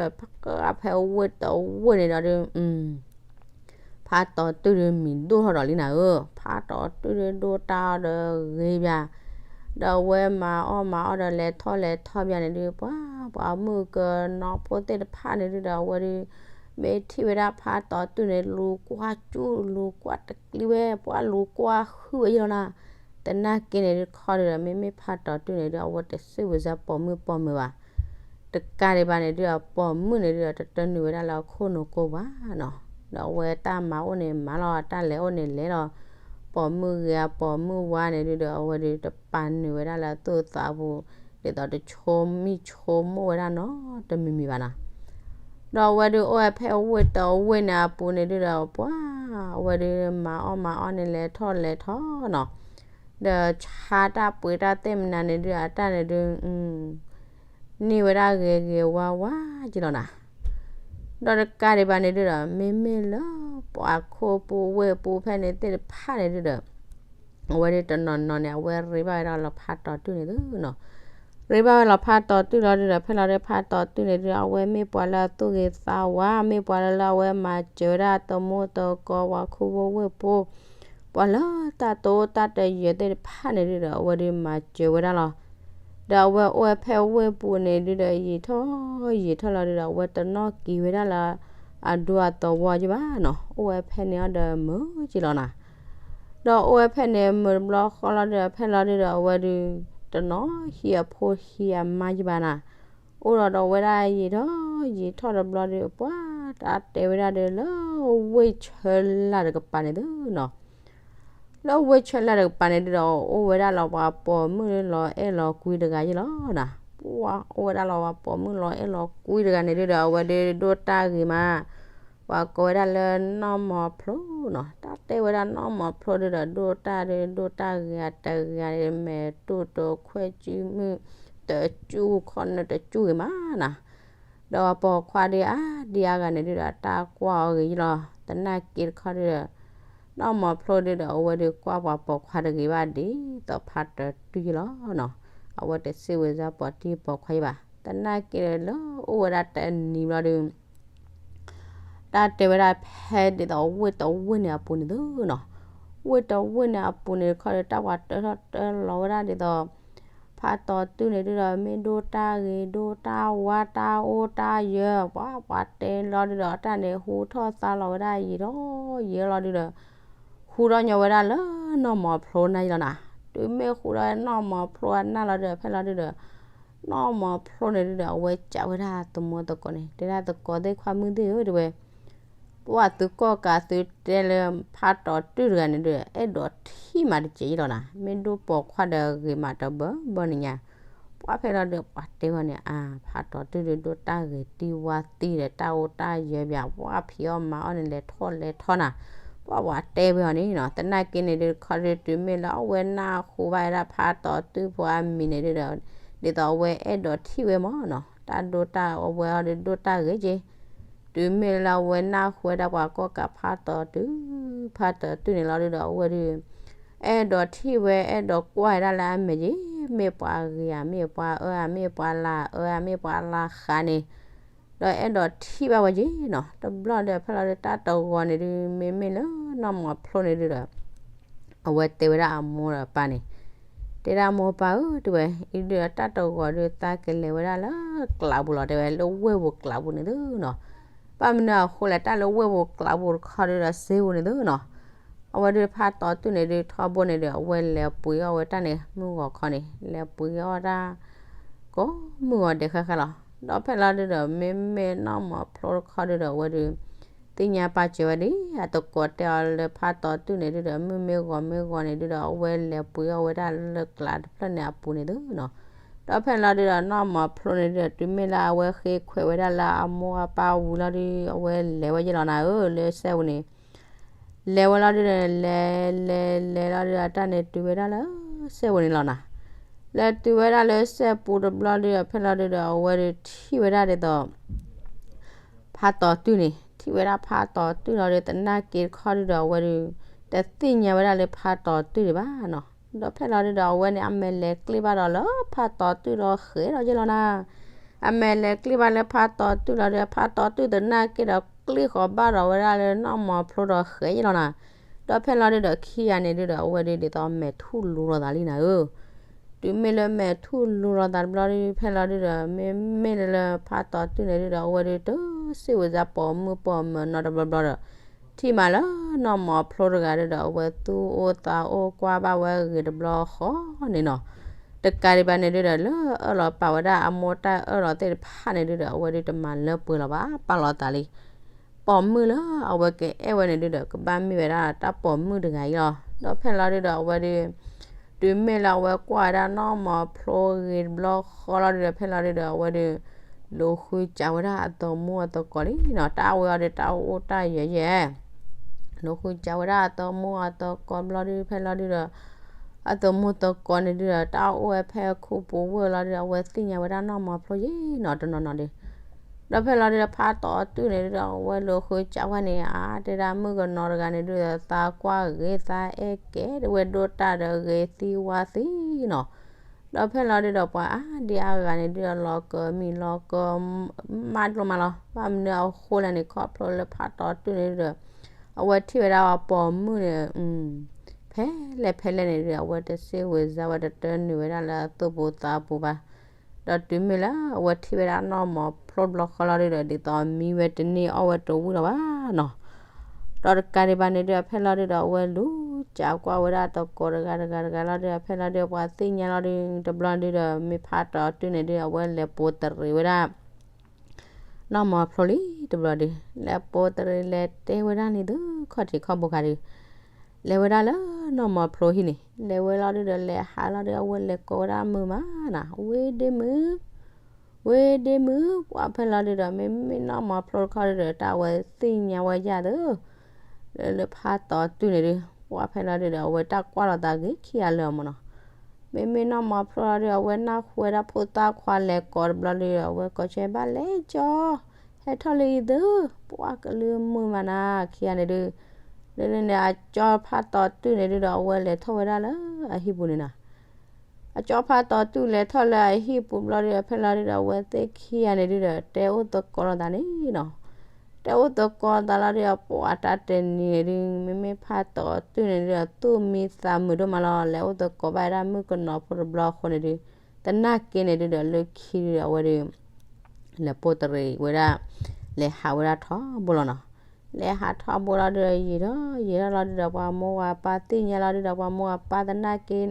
ဖဲဝ့ၢ်တဝ့ၢ်န့ၣ်ဒီးဒုး ဖးတီတုၢ်ဒုးမံၤဒိၣ်ထီၣ်ဒီးလံနၤဧၢ, ဖးတီတုၢ်ဒုးဒိၣ်တၢ်အီၤဒီးဂ့ၤဘၣ်, ဒီးအဝဲမၤအီၣ်မၤအီၣ်ဒီးလဲၤထီၣ်လဲၤထီဘၣ်န့ၣ်ဒုး ပှၤ ပှၤမုၣ်ကနီၤဖိသ့ၣ်တဖၣ်န့ၣ်ဒုဒီး အဝဲဒုး မ့ၢ်ထံၣ်ဝဲဒၣ်ဖးတီတုၢ်န့ၣ် လူၤကွၢ်ကၠူၣ် လူၤကွၢ်တကျံဝဲ ပှၤလူၤကွၢ်ဟုၣ်ဝဲယ့ၢ်လီၤနၤ, သနာ်က့န့ၣ်ဒုးတခီဒုဒီး မ့မ့ၢ်ဖးတီတုၢ်န့ၣ်ဒုး အဝဲတစံးဝဲစၢ်ပိာ်မုၣ်ပိာ်မုၣ်ဘၣ် တကးဒံးဘၣ်န့ၣ်ဒုး အပိာ်မုၣ်န့ၣ်ဒုး တတနုာ်ဝဲဒၣ်လၢအခိၣ်နူာ်ကိးပှၤနီၤ, ဒီးအဝဲတၢ်မၤအိၣ်န့ၣ်မၤလီၤ တၢ်လဲၤအိၣ်န့ၣ်လဲၤလီၤ, ပိာ်မုၣ်ဂ့ၤအပိာ်မုၣ်ဝါန့ၣ်ဒုးဒီး အဝဲဒုးတပာ်နုာ်ဝဲဒၣ်လၢအသူၣ်အသးအပူၤ ဒ်သိးတဆိမိၣ်ဆိကမိၣ်ဝဲဒၣ်နီတမံၤမံၤဘၣ်နီၤ, ဒီးအဝဲဒုးအိၣ်ဝဲဖဲအဝ့ၢ်တဝ့ၢ်န့ၣ်အပူၤန့ၣ်ဒုးဒီး ပှၤ အဝဲဒုးမၤအီၣ်မၤအီၣ်န့ၣ်လဲၤထီၣ်လဲၤထီနီၤ, ဒီးဆါတၢ်ပှ့ၤတၢ်သ့ၣ်မနုၤန့ၣ်ဒုး အတၢ်န့ၣ်ဒုး န့ၢ်ဝဲဒၣ်ဂ့ၤဂ့ၤဝါဝါက့လီၤနၤ, ဒီးတကးဒံးဘၣ်န့ၣ်ဒုးဒီး မ့မ့ၢ်လၢပှၤခိၣ်ပူၤဝ့ၢ်ပူၤဖဲန့ၣ်သ့ၣ်တဖၣ်န့ၣ်ဒုးဒီး အဝဲဒုးတနီၤနီၤန့ၣ် အဝဲရ့ဘၣ်ဝဲဒၣ်လီၤဖးတီတုၢ်န့ၣ်သုနီၤ, ရ့ဘၣ်ဝဲလီၤဖးတီတုၢ်လီၤဒုးဒီး ဖဲလီၤဒုးဖးတီတုၢ်န့ၣ်ဒုး အဝဲမ့ၢ်ပှၤလၢအသူၣ်ဂ့ၤသးဝါ မ့ၢ်ပှၤလၢလၢအဝဲမၤစၢၤဝဲဒၣ်သမူသကိးပှၤခိၣ်ဖိဝ့ၢ်ဖိ ပှၤလၢတၢ်တအိၣ်တၢ်တယၢၤသ့ၣ်တဖၣ်န့ၣ်ဒုးဒီး အဝဲဒုးမၤစၢၤဝဲဒၣ်လီၤ, ဒီးအဝဲအိၣ်ဝဲဖဲဝ့ၢ်ပူၤန့ၣ်ဒုးဒီး ယံာ်ထီၣ်ယံာ်ထီၣ်လီၤဒုးဒီး အဝဲတနီၣ်က့ၤဝဲဒၣ်လၢ အဒူအသဝီယ့ၢ်ဘၣ်နီၤ, အိၣ်ဝဲဖဲန့ၣ်အီၤဒီးမုာ်က့လီၤနၤ, ဒီးအိၣ်ဝဲဖဲန့ၣ်မုာ်တဘျီဃီလီၤဒုးဒီး ဖဲလီၤဒုးဒီး အဝဲဒုး တနီၣ်ဟံၣ်အဖိဟံၣ်အမါယ့ၢ်ဘၣ်နၤ, အိၣ်ဒီးဒီးဝဲဒၣ်ယံာ်ထီၣ်ယံာ်ထီၣ်တဘျီဒုး ပှၤတၢ်တဲဝဲဒၣ်ဒုးလၢဝ့ၢ်ဆၢလၢ်တကပၤန့ၣ်သုနီၤ, လၢဝ့ၢ်ဆၢလၢ်တကပၤန့ၣ်ဒုးဒီး အိၣ်ဝဲဒၣ်လီၤပှၤပိာ်မုၣ်လီၤအဲၣ်လီၤကွံတဂၤယ့ၢ်လီၤနၤ, ပှၤအိၣ်ဝဲဒၣ်လီၤပှၤပိာ်မုၣ်လီၤအဲၣ်လီၤကွံတဂၤန့ၣ်ဒုးဒီး အဝဲဒုးဒိၣ်တၢ်ဂ့ၤမး, ပှၤကိးဝဲဒၣ်လၢနီၢ်မီၤဖျိနီၤ, တၢ်တဲဝဲဒၣ်နီၢ်မီၤဖျိဒုးဒီး ဒိၣ်တၢ်ဒုးဒိၣ်တၢ်ဂ့ၤအတဂၤန့ၣ် မဲာ်တူၢ်တခွဲၣ်စုမုၢ် တစူၢ်ခီၣ်နၢတစူၢ်ဂ့ၤမးနၤ ဒီးပှၤပိာ်ခွါဒုးအါဒံအါဂၤန့ၣ်ဒုးဒီး တၢ်ကွၢ်အီၤဂ့ၤယ့ၢ်လီၤ, သနာ်က့တခီဒုးဒီး နီၢ်မီၤဖျိဒုးဒီး အဝဲဒုးကွၢ်ပှၤပိာ်ခွါတဂ့ၤဘၣ်ဒ်သိးဖးတီတုၢ်ယ့ၢ်လီၤ, အဝဲတစံးဝဲစၢ်ပိာ်တံၢ်ပိာ်ခွါယ့ၢ်ဘၣ်, သနာ်က့လၢအိၣ်ဝဲဒၣ်တနံၤဘျီဒုး တၢ်တဲဝဲဒၣ်ဖဲဒ်သိးဝ့ၢ်တဝ့ၢ်န့ၣ်အပူၤန့ၣ်သုနီၤ, ဝ့ၢ်တဝ့ၢ်န့ၣ်အပူၤန့ၣ်တခီဒီး တၢ်ပှၤတၢထီၣ်တၢလီၤဝဲဒၣ်ဒ်သိး ဖးတီတုၢ်န့ၣ်ဒုးဒီး မ့ၢ်ဒိၣ်တၢ်ဂ့ၤဒိၣ်တၢ်ဝါတၢ်အိၣ်တၢ်ယၢၤ ပှၤပှၤတဲလီၤဒုးဒီး တၢ်န့ၣ်ဟူထီၣ်သါလီၤဝဲဒၣ်ယံာ်ထီၣ်ယံာ်လီၤဒုးဒီး ဟူထီၣ်ညီဝဲဒၣ်လၢနီၢ်မီၤဖျိနၢ်ယ့ၢ်လီၤနၤ, တုၤမ့ၢ်ဟူထီၣ်နီၢ်မီၤဖျိအနၢ်လီၤဒုးဒီး ဖဲလီၤဒုးဒီး နီၢ်မီၤဖျိန့ၣ်ဒုးဒီး အဝဲစံးဝဲဒၣ်သမူသကိးန့ၣ် တဲဒၣ်သကိးသ့ၣ်ခွါမုၣ်သ့ၣ်ဧၢ တဲဝဲ ပှၤသုးကီၣ်ကးသုးတဲလၢဖးတီတုၢ်တဂၤန့ၣ်ဒုး အဲၣ်ဒိးထံၣ်မးတစဲးယ့ၢ်လီၤနၤ, မ့ၢ်ဒိၣ်ပိာ်ခွါဒီးဂ့ၤမးတဘၢဘၢန့ၣ်ညါ, ပှၤဖဲလီၤဒုးပှၤတဲဝဲန့ၣ် အါ ဖးတီတုၢ်ဒုးဒိၣ်တၢ်ဂ့ၤ တံၢ်ဝါတံၢ်ဒီးတၢ်အိၣ်တၢ်ယၢၤဘၣ် ပှၤဖံးအီၣ်မၤအီၣ်န့ၣ် လဲၤထီၣ်လဲၤထီနၤ, ပှၤပှၤတဲဝဲအီၤန့ၣ်နီၤ, သနာ်က့န့ၣ်ဒုး ခီဒုးတုၤမ့ၢ်လၢအဝဲနၢ်ဟူဘၣ်ဝဲဒၣ်ဖးတီၤတူၢ်ဖိအမံၤန့ၣ်ဒုးဒီး ဒ်သိးအဝဲအဲၣ်ဒိးထံၣ်ဝဲမၢ်နီၤ, တၢ်ဒိတၢ်အဝဲအီၤဒုးဒိၣ်တၢ်ဂ့ၤက့ၤ, တုၤမ့ၢ်လၢအဝဲနၢ်ဟူဝဲဒၣ်ပှၤကိးကးဖးတီၤတူၢ် ဖးတီၤတူၢ်န့ၣ်လီၤဒုးဒီး အဝဲဒုး အဲၣ်ဒိးထံၣ်ဝဲ အဲၣ်ဒိးကွၢ်ဝဲဒၣ်လၢအမဲာ်က့ၤ, မ့ၢ်ပှၤဂ့ၤဧါ, မ့ၢ်ပှၤအၢဧါ, မ့ၢ်ပှၤလၤအၢဧါ, မ့ၢ်ပှၤလၤဃးန့ၣ် ဒီးအဲၣ်ဒိးထံၣ်ဘၣ်ဝဲက့ၤနီၤ. တဘျီဒီးဖဲလီၤဒုး တၢ်တဂီၤန့ၣ်ဒုး မ့မ့ၢ်လၢနီၢ်မီၤဖျိန့ၣ်ဒုးဒီး အဝဲတဲဝဲဒၣ်အမိၢ်ဒီးအပၢ်န့ၣ်, တဲဒၣ်မိၢ်ပၢ်ဧၢ တဲဝဲ, အံၤဒုးဒီးတၢ်တဂီၤဒုး သးကလဲၤဝဲဒၣ်လၢကျးပူၤလီၤ တဲဝဲ, လၢဝ့ၢ်ပူၤကျးပူၤန့ၣ်သုနီၤ. ဘၣ်မနုၤအဃိလဲၣ် တၢ်လၢဝ့ၢ်ပူၤကျးပူၤတခီဒုးဒီးစ့ပူၤန့ၣ်သုနီၤ. အဝဲဒုးဖးတီၤတူၢ်န့ၣ်ဒုး ထီဘိန့ၣ်ဒီး အဝဲလဲၤပှ့ၤအီၣ်ဝဲတၢ်န့ၣ် မုၢ်ဂီၤခီန့ၣ် လဲၤပှ့ၤအီၣ်တၢ် ကိးမုၢ်ဂီၤဒဲးဃၣ်ဃၣ်လီၤ. ဒီးဖဲလီၤဒုးဒီး မ့မ့ၢ်နီၢ်မီၤဖျိတခီဒုးဒီး အဝဲဒုး သ့ၣ်ညါပာ်စၢၤဝဲဒၣ် အသကိးတဲအီၤလၢဖးတီၤတူၢ်န့ၣ်ဒုးဒီး မုၢ်မ့ၢ်ဂီၤမ့ၢ်ဂီၤန့ၣ်ဒုးဒီး အဝဲလဲၤပှ့ၤအီၣ်ဝဲဒၣ်လၢကျးတဖျၢၣ်န့ၣ်အပူၤန့ၣ်သုနီၤ. ဒီးဖဲလီၤဒုးဒီး နီၢ်မီၤဖျိန့ၣ်ဒုးဒီး တုၤမ့ၢ်လၢအဝဲဃ့ခွဲးဝဲဒၣ်လၢအမိၢ်အပၢ်ဝံၤလီၤဒုး အဝဲလဲၤဝဲယဲၢ်လီၤနၤဧၢ လၢစဲပူၤန့ၣ် လဲၤဝဲလီၤဒုးဒီး လဲၤလဲၤလဲၤလီၤဒုးဒီး တၢ်န့ၣ်တုၤဝဲဒၣ်လၢစဲပူၤန့ၣ်လီၤနၤ. လဲၤတုၤဝဲဒၣ်လၢစဲပူၤတဘျီဒုးဒီး ဖဲလီၤဒုးဒီး အဝဲဒုးထံၣ်ဝဲဒၣ်ဒ်သိး ဖးတီၤတူၢ်န့ၣ် ထံၣ်ဝဲဒၣ်ဖးတီၤတူၢ်လီၤဒုး သနာ်က့တခီဒုးဒီး အဝဲဒုး တသ့ၣ်ညါဝဲဒၣ်လၢဖးတီၤတူၢ်ဒံးဘၣ်နီၤ. ဒီးဖဲလီၤဒုးဒီး အဝဲန့ၣ် အမဲာ်လဲၤကျ့ဘၣ်ဒီးလၢဖးတီၤတူၢ်ဒီးဃဲၤဒီးယဲၢ်လီၤနၤ. အမဲာ်လဲၤကျ့ဘၣ်လၢဖးတီၤတူၢ်လီၤဒုး ဖးတီၤတူၢ်သနာ်က့ဒီး ကျ့ဃီၤဘၣ်ဒီးဝဲဒၣ်လၢနီၢ်မီၤဖျိဒီးဃဲၤယဲၢ်လီၤနၤ. ဒီးဖဲလီၤဒုးဒီး ခံဂၤန့ၣ်ဒုးဒီး အဝဲဒုးဒ်သိးမဲာ်ထူၣ်လူၤလိာ်သးလံနၤဧၢ တုၤမ့ၢ်လၢမဲာ်ထူၣ်လူၤလိာ်သးတဘျီဒုး ဖဲလီၤဒုးဒီး မ့မ့ၢ်လၢဖးတီၤတူၢ်န့ၣ်ဒုးဒီး အဝဲဒုးတစံးဝဲစါပိာ်မုၣ်ပိာ်မၢၤနီတဘျီဘျီဒီး ထံၣ်မးလၢနီၢ်မီၤဖျိတဂၤဒုးဒီး အဝဲသူၣ်အိၣ်သးအိၣ်ကွၢ်ဘၣ်ဝဲဂ့ၤတဘျီဃီန့ၣ်နီၤ. တကးဒံးဘၣ်န့ၣ်ဒုးဒီး လၢအၢၣ်လီၤပာ်ဝဲဒၣ်အမိၢ်တၢ်အၢၣ်လီၤသ့ၣ်တဖၣ်န့ၣ်ဒုးဒီး အဝဲဒုးတမၤလၢပှဲၤလီၤဘၣ် ပာ်လီၤသးလံ ပိာ်မုၣ်လၢအဝဲကအဲၣ်ဝဲန့ၣ်ဒုးဒီး ကဘၣ်မ့ၢ်ဝဲဒၣ်တၢ်ပိာ်မုၣ်တဂၤအံၤလီၤ. ဒီးဖဲလီၤဒုးဒီး အဝဲဒုး တုၤမ့ၢ်လၢအဝဲကွၢ်ဝဲဒၣ်နီၢ်မီၤဖျိဂ့ၤတဘျီဃီလီၤဒုးဒီး ဖဲလီၤဒုးဒီး အဝဲဒုး လိာ်ဃုစးဝဲဒၣ်အသးမိၢ်အသကိးလံနီၤ. တၢ်ဝဲအီၤဒုး တၢ်အိၣ်တၢ်ယဲၢ်ယဲၢ် လိာ်ဃုစးဝဲဒၣ်အသးမိၢ်အသကိးဘျီဒုး ဖဲလီၤဒုးဒီး အသးမိၢ်သကိးန့ၣ်ဒုးဒီး တၢ်အိၣ်ဝဲဖဲခိၣ်ပူၤဝဲလီၤဒုးဒီး အဝဲသ့ၣ်ညါဝဲဒၣ်နီၢ်မီၤဖျိယဲၢ်နီၤ တနီၤနီၤဒုး ဒီးဖဲလီၤဒုးဒီး ဖးတီၤတူၢ်န့ၣ်ဒုးဒီး အဝဲလိာ်ဃုစးဝဲန့ၣ် အါ တဲဒၣ်မုၣ်ကနီၤတဂၤန့ၣ်ဒုးဒီး သးကွၢ်ဂ့ၤသးအဲၣ်ကဲ တဝဲဒိၣ်တၢ်ဒီးဂ့ၤသံဝါသံနီၤ. ဒီးဖဲလီၤဒုးဒီး ပှၤအါဒံအါဂၤန့ၣ်ဒုးဒီး လီၤကမံၤလီၤကမၣ်ဒိၣ်မးလီၤ. ဘၣ်မနုၤအဃိလဲၣ်န့ၣ် ခီဖျိလၢဖးတီၤတူၢ်န့ၣ်ဒုးဒီး အဝဲထံၣ်ဝဲဒၣ်အပိာ်မုၣ်န့ၣ် ဖဲလဲၣ်ဖဲလဲၣ်န့ၣ်ဒုးဒီး အဝဲတစံးဝဲစါဝဲ တတၢနုာ်ဝဲဒၣ်လၢအသူၣ်ပူၤသးပူၤဘၣ်. ဒီးတုၤမ့ၢ်လၢအဝဲထံၣ်ဝဲဒၣ်နီၢ်မီၤဖျိတဘျီဃီလီၤဒုးဒီး ဒ်သိးမံဝဲတန့ၢ်အီၣ်ဝဲတဝံၣ်လီၤဘၣ်နီၤ. ဒီးတကးဒံးဘၣ်န့ၣ်ဒုးဒီး ဖဲလီၤဒုးဒီး အဝဲလူၤစးကွၢ်ဝဲဒၣ်သကိးတဂၤတဂၤတဂၤလီၤဒုးဒီး ဖဲလီၤဒုးပှၤသ့ၣ်ညါလီၤဒုး တဘျီဒုးဒီး မ့ၢ်ဖးတီၤတူၢ်န့ၣ်ဒုး အဝဲလဲၤပိာ်တရံးဝဲဒၣ် နီၢ်မီၤဖျိလံတဘျီဒုး လဲၤပိာ်တရံးလဲၤတဲဝဲဒၣ်န့ၣ်သု ခီၣ်ထံးခီၣ်ဘိခါဒုး လဲၤဝဲဒၣ်လၢနီၢ်မီၤဖျိဟံၣ်န့ၣ် လဲၤဝဲလီၤဒုးဒီး လဲၤဟးလီၤဒုး အဝဲလဲၤကိးဝဲဒၣ်မုာ်မးနီၤ ဝ့ၢ်ဒ့မုာ် ဝ့ၢ်ဒ့မုာ် ပှၤဖဲလီၤဒုးဒီး မ့မ့ၢ်နီၢ်မီၤဖျိတခီဒုးဒီး တၢ်ဝဲသ့ၣ်ညါဝဲယၢ်သု လၢလၢဖးတီၤတူၢ်န့ၣ်ဒုး ပှၤဖဲလီၤဒုးဒီး အဝဲတၢ်ကွၢ်လီၤသးဂ့ၤခံဂၤလၢအမၢ်နီၤ မ့မ့ၢ်နီၢ်မီၤဖျိလီၤဒုး အဝဲနၢ်ဟူဝဲဒၣ်ဖိသၣ်ခွါလဲၤကိးတဘျီဒုး အဝဲကိးဆၢဘၣ်လဲၤကၠီ ဟဲထီၣ်လၢအံၤသု ပှၤကလုာ်မုာ်မးနၤ ခံဂၤန့ၣ်ဒုး လၢလၢန့ၣ် အကၠီဖးတီၤတူၢ်န့ၣ်ဒုးဒီး အဝဲလဲၤထီၣ်ဝဲဒၣ်လၢအဟံၣ်ပူၤန့ၣ်နီၤ အကၠီဖးတီၤတူၢ်လဲၤထီၣ်လၢအဟံၣ်ပူၤဘျီဒုး ဖဲလီၤဒုးဒီး အဝဲသ့ၣ်ခံဂၤန့ၣ်ဒုးဒီး တဲအိၣ်သကိးလိာ်သးန့ၣ်နီၤ တဲအိၣ်သကိးလိာ်သးလီၤဒုးဒီး ပှၤတၢ်တနံၤန့ၣ်ဒုး မ့မ့ၢ်ဖးတီၤတူၢ်န့ၣ်ဒုးဒီး သူၣ်မံသးမုာ်ဒိၣ်မးလီၤ လဲၤအိၣ်သကိးဘၣ်ဝဲဒၣ်မုၣ်ကနီၤဖိတဘျီအဃိန့ၣ်ဒုး သနာ်က့န့ၣ်ဒုးဒီး လၢခံဒုးဒီး အဝဲဒုး လဲၤပိာ်တရံးဝဲဒၣ် လဲၤဟးဝဲဒၣ်ထီဘိလီၤနီၤ လဲၤဟးထီဘိလီၤဒုးဒီး ယံာ်ထီၣ်ယံာ်ထီၣ်လီၤဒုးဒီး ပှၤမိၢ်ပှၤပၢ်သ့ၣ်ညါလီၤဒုးဒီး ပှၤမိၢ်ပၢ်သနာ်က့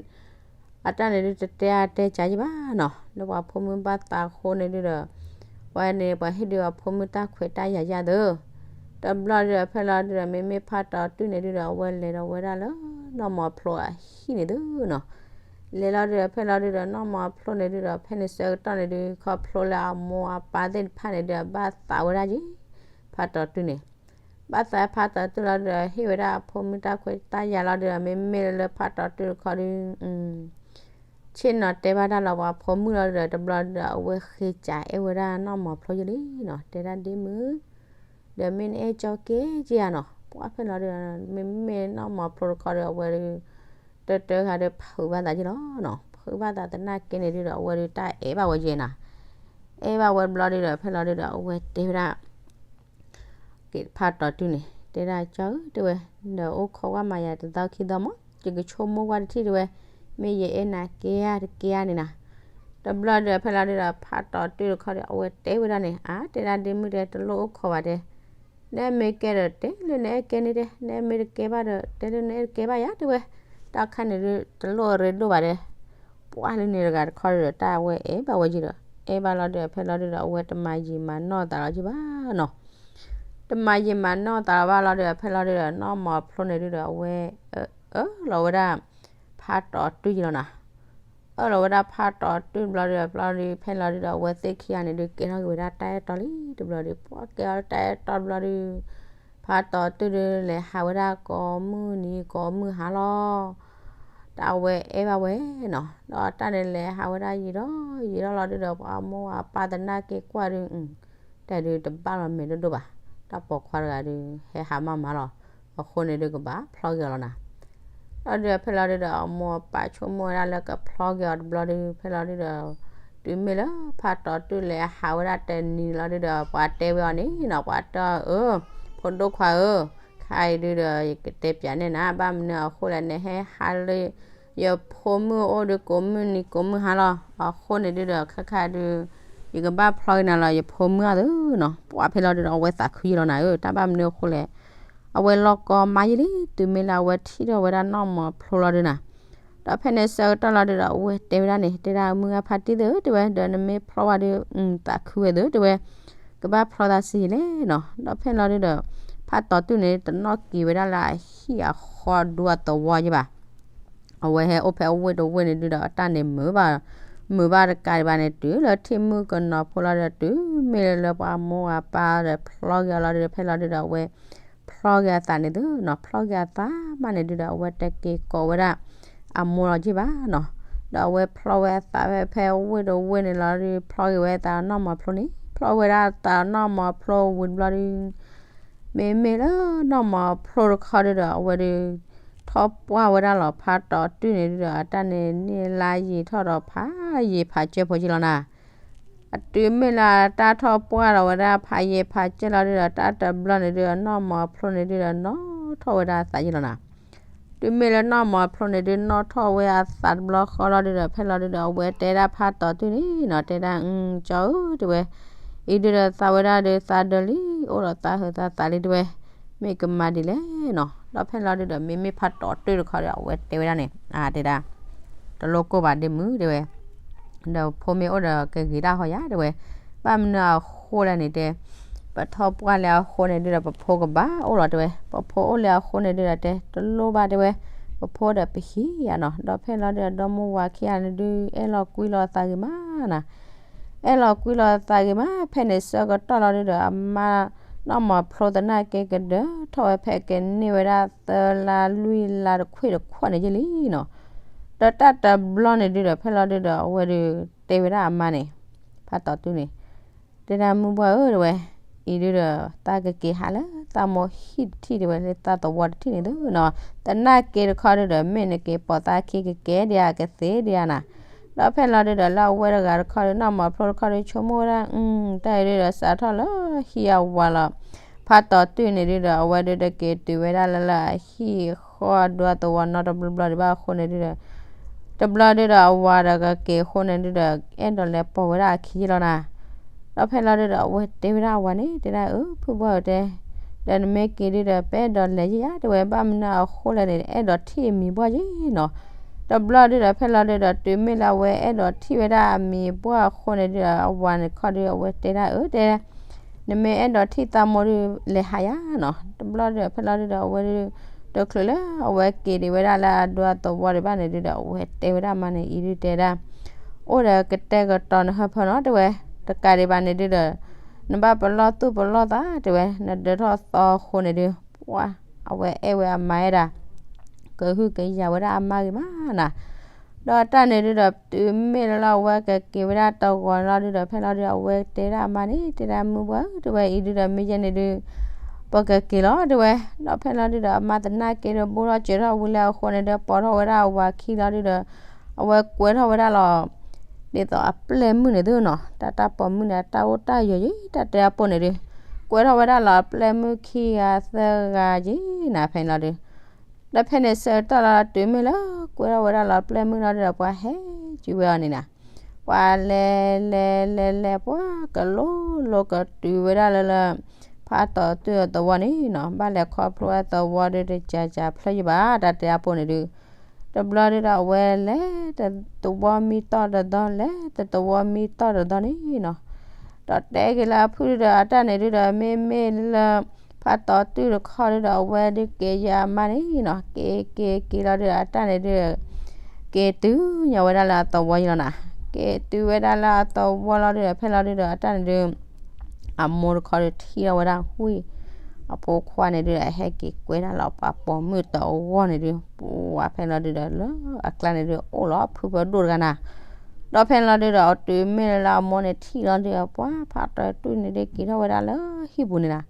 အတၢ်န့ၣ်ဒုး တတဲအါတဲကါယံာ်ဘၣ်နီၤ လၢပှၤဖိမုၣ်ဘၣ်သးအဃိန့ၣ်ဒုးဒီး ပှၤန့ၣ် ပှၤဟ့ၣ်ဒုးပှၤဖိမုၣ်တၢ်ခွဲးတၢ်ယာ်ယၢ်သု တဘျီဒုးဒီး ဖဲလီၤဒုးဒီး မ့မ့ၢ်ဖးတီၤတူၢ်န့ၣ်ဒုးဒီး အဝဲလဲၤဒီးဝဲဒၣ်လၢ နီၢ်မီၤဖျိအဟံၣ်န့ၣ်သုနီၤ လဲၤလီၤဒုးဒီး ဖဲလီၤဒုးဒီး နီၢ်မီၤဖျိန့ၣ်ဒုးဒီး ဖဲန့ၣ်ဆၢကတီၢ်န့ၣ်ဒုး ခီဖျိလၢအမိၢ်အပၢ်သ့ၣ်တဖၣ်န့ၣ်ဒုး ဘၣ်သးဝဲဒၣ်က့ၤ ဖးတီၤတူၢ်န့ၣ် ပာ်သးဖးတီၢ်တုၢ်လီၤဒီး ဟ့ၣ်ဝဲဒၣ်အဖိမုၣ်တၢ်ခွဲးတၢ်ယာ်လီၤဒီး မ့မ့ၢ်လၢဖးတီၢ်တုၢ်တခီဒီး ဆ့ၣ်နီၤတဲဘၣ်တၢ်လီၤပှၤဖိမုၣ်လီၤဒီး တဘျီဒီးအဝဲဃ့စးအဲၣ်ဝဲဒၣ်နီၢ်မီၤဖျိယလံနီၤ တဲဒၣ်ဒ့မုၣ် ဒီးမ့ၢ်နအဲၣ်ကၠီကဲက့ဧါနီၤ ပှၢ်ဖဲလီၤဒီး မ့မ့ၢ်နီၢ်မီၤဖျိတခီဒီး အဝဲဒီး တၢတၢဂၤဒီးဖုးဘၣ်သးက့လီၤနီၤ ဖုးဘၣ်သးသနာ်က့န့ၣ်ဒုဒီး အဝဲဒီးတၢ်အဲၣ်ဘၣ်ဝဲယဲနၤ အဲၣ်ဘၣ်ဝဲတဘျီဒီး ဖဲလီၤဒုဒီး အဝဲတဲဝဲဒၣ် က့ၤဖးတီၢ်တုၢ်န့ၣ် တဲဒၣ်ကၠီဧၢ တဲဝဲ ဒီးအိၣ်ခိးကွၢ်မၤယၤတသီခံသီမး ယကဆိကမိၣ်ကွၢ်တထံၣ်တဲဝဲ မ့ၢ်ယအဲၣ်နၤကဲဧါတကဲဧါန့ၣ်နၤ တဘျီဒီးဖဲလီၤဒုဒီး ဖးတီၢ်တုၢ်တခီဒီး အဝဲတဲဝဲဒၣ်န့ၣ် အါ တဲဒၣ်ဒ့မုၣ်တဲ တလိၣ်အိၣ်ခိးဘၣ်တဲ နမ့ၢ်ကဲဒီးတဲလၢနအဲၣ်ကဲန့ၣ်တဲ နမ့ၢ်တကဲဘၣ်ဒီး တဲလၢနအဲၣ်တကဲဘၣ်ယၤတဲဝဲ တၢ်ခါန့ၣ်ဒု တလိၣ်အရ့ဒိၣ်ဘၣ်တဲ ပှၢ်လၢန့ၣ်တဂၤတခီဒီး တၢ်အဝဲအဲၣ်ဘၣ်ဝဲယံၤဒီး အဲၣ်ဘၣ်လီၤဒီး ဖဲလီၤဒုဒီး အဝဲတမၤယံာ်မၤနီၢ်သးလီၤက့ဘၣ်နီၤ တမၤယံာ်မၤနီၢ်သးလီၤဘၣ်လီၤဒီး ဖဲလီၤဒုဒီး နီၢ်မီၤဖျိန့ၣ်ဒုဒီး အဝဲ အၢၣ်လီၤဝဲဒၣ် ဖးတီၢ်တုၢ်ယံၤလီၤနၤ အၢၣ်လီၤဝဲဒၣ်ဖးတီၢ်တုၢ်တဘျီဒီး ဘျီဒီး ဖဲလီၤဒုဒီး အဝဲသ့ၣ်ခံဂၤန့ၣ်ဒု ကဲထီၣ်က့ၤဝဲဒၣ်တၢ်အဲၣ်တီလံ တဘျီဒီး ပှၢ်ကဲထီၣ်တၢ်အဲၣ်တီတဘျီဒီး ဖးတီၢ်တုၢ်ဒု လဲၤဟးဝဲဒၣ်ကိးမုၢ်နံၤကိးမုၢ်ဟါလီၤ တၢ်အဝဲအဲၣ်ဘၣ်ဝဲနီၤ ဒီးတၢ်န့ၣ်လဲၤဟးဝဲဒၣ်ယံာ်ဒီး ယံာ်ထီၣ်လီၤဒုဒီး ပှၤမိၢ်ပၢ်သနာ်က့ကွၢ်ဒု တၢ်ဒုတဘၣ်လီၤမဲာ်ဒိၣ်ဒိၣ်ဘၣ် တၢ်ပိာ်ခွါတဂၤဒု ဟဲဟးမၤမၤလီၤ အဃိန့ၣ်ဒုကဘၣ်ဖျီက့ၤအီၤလီၤနၤ လီၤဒုဒီး ဖဲလီၤဒုဒီး အမိၢ်အပၢ်ဆိကမိၣ်ဝဲဒၣ်လၢကဖျီက့ၤအီၤတဘျီဒု ဖဲလီၤဒုဒီး တုၤမ့ၢ်လၢဖးတီၢ်တုၢ်လဲၤဟးဝဲဒၣ်တနံၤလီၤဒုဒီး ပှၤတဲဝဲအီၤန့ၣ်နီၤ ပှၤတဲအီၤ အၢ ဖိဒိၣ်ခွါဧၢ ခါအံၤဒုဒီး ယကတဲပၠးန့ၢ်နၤ ဘၣ်မနုၤအဃိလဲၣ် နဟဲဟးလၢ ယဖိမုၣ်အိၣ်ဒုကိးမုၢ်နံၤကိးမုၢ်ဟါလီၤ အဃိန့ၣ်ဒုဒီး ခါခါဒု ယကဘၣ်ဖျီက့ၤနၤလီၤ ယဖိမုၣ်အသုနီၤ ပှၢ်ဖဲလီၤဒုဒီး အဝဲသးခုယံၤလီၤနၤဧၢ တၢ်ဘၣ်မနုၤအဃိလဲၣ် အဝဲလီၢ်ကီမါယံာ်လံ တုၤမ့ၢ်လၢအဝဲထံၣ်ထီၣ်ဝဲဒၣ်နီၢ်မီၤဖျိလီၤဒုနၤ ဒီးဖဲန့ၣ်ဆၢကတီၢ်လီၤဒုဒီး အဝဲတဲဝဲဒၣ်န့ၣ် တဲဒၣ်မုၢ်ဂၤဖါတံၢ်သုဧၢ တဲဝဲ ဒီးနမ့ၢ်ဖျီဝဲဒု သးခုဝဲသု တဲဝဲ ကဘၣ်ဖျီသးစံးလဲၣ်နီၤ ဒီးဖဲလီၤဒုဒီး ဖးတီၢ်တုၢ်န့ၣ် တနီၣ်က့ၤဝဲဒၣ်လၢအဟံၣ်အဃီဒူအသဝီယဘၣ် အဝဲဟဲအိၣ်ဖဲအဝ့ၢ်တဝ့ၢ်န့ၣ်ဒုဒီး အတၢ်န့ၣ်မုာ်ဘၣ် မုာ်ဘၣ်တကးဒံးဘၣ်န့ၣ် တုၤလၢထံၣ်မုၣ်ကနီၤဖိလီၤဒီး တုၤမ့ၢ်လၢပှၤမိၢ်အပၢ်ဒီးဖျီက့ၤအီၤလီၤဒုဒီး ဖဲလီၤဒုဒီးအဝဲ ဖျီက့ၤအသးန့ၣ်သုနီၤ ဖျီက့ၤအသးမးန့ၣ်ဒုဒီး အဝဲတက့ၤကိးဝဲဒၣ် အမိၢ်လီၤက့ဘၣ်နီၤ ဒီးအဝဲဖျီဝဲအသးဖဲ ဖဲအဝ့ၢ်တဝ့ၢ်န့ၣ်လီၤဒု ဖျီက့ၤဝဲအသးနီၢ်မီၤဖျိန့ၣ် ဖျီဝဲဒၣ်အသးနီၢ်မီၤဖျိဝံၤတဘျီဒု မ့မ့ၢ်လၢနီၢ်မီၤဖျိတခီဒုဒီး အဝဲဒု ထီၣ်ပှၢ်ဝဲဒၣ်လီၤဖးတီၢ်တုၢ်န့ၣ်ဒုဒီး အတၢ်န့ၣ်န့ၢ်လါယံာ်ထီၣ်ဒီးဖးယံာ်ဖးကၢဖိက့လီၤနၤ အတုၤမ့ၢ်လၢတၢ်ထီၣ်ပှၢ်ဒီးဝဲဒၣ်ဖးယံာ်ဖးကၢလီၤဒုဒီး တၢ်တဘျီန့ၣ်ဒုဒီး နီၢ်မီၤဖျိန့ၣ်ဒုဒီး နီၣ်ထီၣ်ဝဲဒၣ်အသးယ့လီၤနၤ တုၤမ့ၢ်လၢနီၢ်မီၤဖျိန့ၣ်ဒု နီၣ်ထီၣ်ဝဲအသးတဘျီဃီလီၤဒုဒီး ဖဲလီၤဒုဒီး အဝဲတဲဒၣ်ဖးတီၢ်တုၢ်န့ၣ်နီၤ တဲဒၣ် ကၠီဧၢ တဲဝဲ အံၤဒုဒီးသးဝဲဒၣ်ဒု သးဒၢလံ အိၣ်ဒီးသးဟုးသးသးလံတဲဝဲ မ့ၢ်ကမၤဒ်လဲၣ်နီၤ ဒီးဖဲလီၤဒုဒီး မ့မ့ၢ်ဖးတီၢ်တုၢ်တခီဒီး အဝဲတဲဝဲဒၣ်န့ၣ် အတဲဒၣ် တလိၣ်ကိၢ်ဘၣ်ဒ့မုၣ်တဲဝဲ ဒီးဖိမ့ၢ်အိၣ်ဒီးကဂ့ၤဒၣ်ဟီယၤတဲဝဲ ဘၣ်မနုၤအဃိလဲၣ်န့ၣ်တဲ ပထီၣ်ပှၢ်လၢအဃိန့ၣ်ဒုဒီး ပဖိကဘၣ်အိၣ်လီၤတဲဝဲ ပဖိအိၣ်လၢအဃိန့ၣ်ဒုဒီးတဲ တလိၣ်ဘၣ်တဲဝဲ ပဖိဒီးပဟံၣ်ယၤနီၤ ဒီးဖဲလီၤဒုဒီး ဒီမါဝၤခံဂၤန့ၣ်ဒု အဲၣ်လီၤကွံလီၤသးဂ့ၤမးနၤ အဲၣ်လီၤကွံလီၤသးဂ့ၤမး ဖဲန့ၣ်ဆၢကတီၢ်လီၤဒုဒီး အမါ နီၢ်မီၤဖျိသနာ်က့ကဒၢထီၣ်ဝဲဖဲကန့ၢ်ဝဲဒၣ်သၢလါလွံၢ်လါတခွံၣ်တခွီၣ်န့ၣ်ယ့ၢ်လံ နီၤ ဒီးတၢ်တဘျီန့ၣ်ဒုဒီး ဖဲလီၤဒုဒီး အဝဲဒု တဲဝဲဒၣ်အမါန့ၣ် ဖးတီၢ်တုၢ်န့ၣ် တဲဒၣ်မုၢ်ပှၢ်ဧၢ တဲဝဲ အံၤဒုဒီး သးကက့ၤဟးလၢသးမိၢ်ဟံၣ်တထံၣ်တဲဝဲ လၢသးသဝီတထံၣ်န့ၣ်သုနီၤ သနာ်က့တခီဒုဒီး မ့ၢ်နက့ၤပိာ်သးခံကကဲဒံးဧါကသ့ဒံးဧါနၤ ဒီးဖဲလီၤဒုဒီး လၢအဝဲတဂၤတခီဒု နီၢ်မီၤဖျိတခီဒု ဆိကမိၣ်ဝဲဒၣ် တၢ်အံၤဒုဒီး စးထီၣ်လၢဟံၣ်အဝၤလီၤ ဖးတီၢ်တုၢ်န့ၣ်ဒုဒီး အဝဲဒုတက့ၤတုၤဝဲဒၣ်လၢလၢအဟံၣ်ဃီဒူအသဝီနီတဘျီဘျီဒံးဘၣ် အဃိန့ၣ်ဒုဒီး တဘျီဒုဒီးအဝၤဒီးကက့ၤအဃိန့ၣ်ဒုဒီး အဲၣ်ဒိးလဲၤပိာ်ဝဲဒၣ်အခံယ့ၢ်လီၤနၤ ဒီးဖဲလီၤဒုဒီး အဝဲတဲဝဲဒၣ်အဝၤန့ၣ် တဲဒၣ်အၢ ဖုဘီဧၢတဲ ဒီးနမ့ၢ်က့ၤဒုဒီး ပအဲၣ်ဒိးလဲၤယံၤယၤ တဲဝဲ ဘၣ်မနုၤအဃိလဲၣ်န့ၣ် အဲၣ်ဒိးထံၣ်အမံၤပှၢ်ယ့ၢ်နီၤ တဘျီဒုဒီး ဖဲလီၤဒုဒီး တုၤမ့ၢ်လၢအဝဲအဲၣ်ဒိးထံၣ်ဝဲဒၣ်အမံၤပှၢ်အဃိန့ၣ်ဒုဒီး အဝၤန့ၣ်ခီဒု အဝဲတဲဒၣ်အၢ တဲ နမ့ၢ်အဲၣ်ဒိးထံၣ်သးမိၢ်ဒု လဲၤဟးယၤနီၤ တဘျီဒုဒီး ဖဲလီၤဒုဒီး အဝဲဒု တချုးလၢအဝဲက့ၤဒံးဝဲဒၣ်လၢအဒူအသဝီဒံးဘၣ်န့ၣ်ဒုဒီး အဝဲတဲဝဲဒၣ်မါန့ၣ် အံၤဒုတဲဒၣ် အိၣ်ဒီးကတဲာ်ကတီၤနဟၢဖၢနီၤ တဲဝဲ တကးဒံးဘၣ်န့ၣ်ဒုဒီး နဘၣ်ပလီၢ်သူၣ်ပလီၢ်သး တဲဝဲ, နဒၢထီၣ်သီအဃိန့ၣ်ဒုး ပှၤ အဝဲအဲၣ်ဝဲအမါဝဲဒၣ် ကဟုကယာ်ဝဲဒၣ်အမါဂ့ၤမးနီၤ. ဒီးတၢ်န့ၣ်ဒုးဒီး တုၤမ့ၢ်လၢအဝဲကက့ၤဝဲဒၣ်တဂီၤလီၤဒုးဒီး ဖဲလီၤဒုးဒီး အဝဲတဲဒၣ်အမါန့ၣ် တဲဒၣ်မုၢ်ပှၢ်ဧၢ တဲဝဲ, အံၤဒုးဒီး မ့ၢ်ယဲန့ၣ်ဒုး ပကက့ၤလီၤ တဲဝဲ. ဒီးဖဲလီၤဒုးဒီး အမါသနာ်က့ဒီး ဘိၣ်ထီၣ်စၢၤထီၣ်ဝံၤလၢအဃိန့ၣ်ဒီး ပိာ်ထီၣ်ဝဲဒၣ်အဝၤခံလီၤဒုးဒီး အဝဲကွဲထီၣ်ဝဲဒၣ်လီၤ ဒ်သိးအပျဲၢ်မုၣ်န့ၣ်သုနီၤ, တၢ်တၢ်ပိာ်မုၣ်န့ၣ် အတၢ်အိၣ်တၢ်ယိာ်ယံၤ တၢ်တဲအပိၢ်န့ၣ်ဒုး ကွဲထီၣ်ဝဲဒၣ်လီၤအပျဲၢ်မုၣ်ခံဂၤသၢဂၤယံၤနၤ ဖဲန့ၣ်လီၤဒုး. ဒီးဖဲန့ၣ်ဆၢကတီၢ်လီၤ တုၤမ့ၢ်လၢကွဲထီၣ်ဝဲဒၣ်လီၤအပျဲၢ်မုၣ်လီၤဒုးဒီး ပှၤဟဲက့ၤဝဲအီၤန့ၣ်နၤ, ပှၤလဲၤလဲၤလဲၤလဲၤ ပှၤကလိလိကတုၤဝဲဒၣ်လၢလၢ ဖးတီၤတုၢ်အသဝီန့ၣ်နီၤ, ဘၣ်လဲၤခီဖျိဝဲသဝီဒုး တကးကးဖျၢၣ်ယံၤဘၣ် တၢ်တဲအပိၢ်န့ၣ်ဒုး. တဘျီဒုးဒီး အဝဲလဲၤတသဝီမံတီၢ်တသီ လဲၤတသဝီမံတီၢ်တသီန့ၣ်နီၤ, ဒီးတဲက့ၤလၢအဖုၣ်ဒုးဒီး အတၢ်န့ၣ်ဒုးဒီး မ့မ့ၢ်လၢ ဖးတီၤတုၢ်တခီဒုးဒီး အဝဲဒုးက့ၤယၤအမါန့ၣ်နီၤ, က့ၤက့ၤက့ၤလီၤဒုးဒီး အတၢ်န့ၣ်ဒုး က့ၤတုၤညါဝဲဒၣ်လၢအသဝီယံၤလီၤနၤ, က့ၤတုၤဝဲဒၣ်လၢအသဝီလီၤဒုးဒီး ဖဲလီၤဒုးဒီး အတၢ်န့ၣ်ဒုး အမိၢ်တခီဒုးထံၣ်ထီၣ်ဝဲဒၣ်ဝံၤ အဖိခွါန့ၣ်ဒုးဒီး ဟဲက့ၤကွဲဒၣ်လီၤပှၤပိာ်မုၣ်တဂီၢ်န့ၣ်ဒုး ပှၤဖဲလီၤဒုးဒီး လၢအကျါန့ၣ်ဒုး အိၣ်လီၤဖုဖၢဒိၣ်တဂၤနၤ. ဒီးဖဲလီၤဒုးဒီး တုၤမ့ၢ်လၢအမိၢ်န့ၣ်ထံၣ်လီၤဒုးဒီး ပှၤဖးတီၤတုၢ်န့ၣ်ဒုး က့ၤထီၣ်ဝဲဒၣ်လၢဟံၣ်ပူၤန့ၣ်နၤ,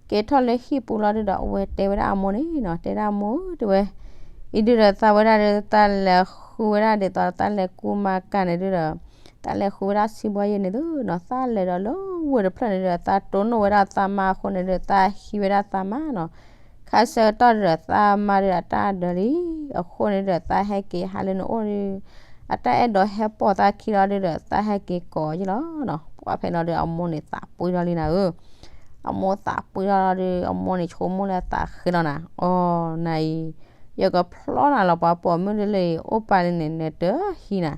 က့ၤထီၣ်လၢဟံၣ်ပူၤလီၤဒုးဒီး အဝဲတဲဝဲဒၣ်အမိၢ်န့ၣ်နီၤ, တဲဒၣ်အမိၢ်ဧၢ တဲဝဲ, အံၤဒုးဒီးသးဝဲဒၣ်ဒီး သးလဲၤဃုဝဲဒၣ်ဒ်သိးသးလဲၤကူမၤကၤန့ၣ်ဒုးဒီး သးလဲၤဃုဝဲဒၣ်စံးဘှါယဲန့ၣ်သုနီၤ, သးလဲၤဒီးလၢဝ့ၢ်တဖျၢၣ်န့ၣ်ဒုးဒီး သးတိၢ်နီၣ်ဝဲဒၣ်သးမါအဃိန့ၣ်ဒုး သးဟံးဝဲဒၣ်သးမါနီၤ, ခါဆၢကတီၢ်ဒုးဒီး သးမါဒုးဒီးတၢ်ဒၢးလံ, အဃိန့ၣ်ဒုးဒီး သးဟဲက့ၤဟးလၢနအိၣ်ဒုး အတၢ်အဲၣ်ဒိးဟဲပိာ်သးခံလီၤဒုးဒီး သးဟဲက့ၤကိးယဲလီၤနီၤ, ပှၤဖဲလီၤဒုးအမိၢ်န့ၣ် သးပှ့ၤထီၣ်လံနၤဧၢ အမိၢ်သးပှ့ၤထီၣ်လီၤဒုး အမိၢ်န့ၣ်ဆိကမိၣ်လၢသးဃ့လီၤနၤ, အိ နၤအံၤ ယကဖျီနၤလီၤ ပှၤပိာ်မုၣ်ဒ်လဲၣ်အံၤ အိၣ်ပာ်လံန့ၣ် နတဟံးနၤ,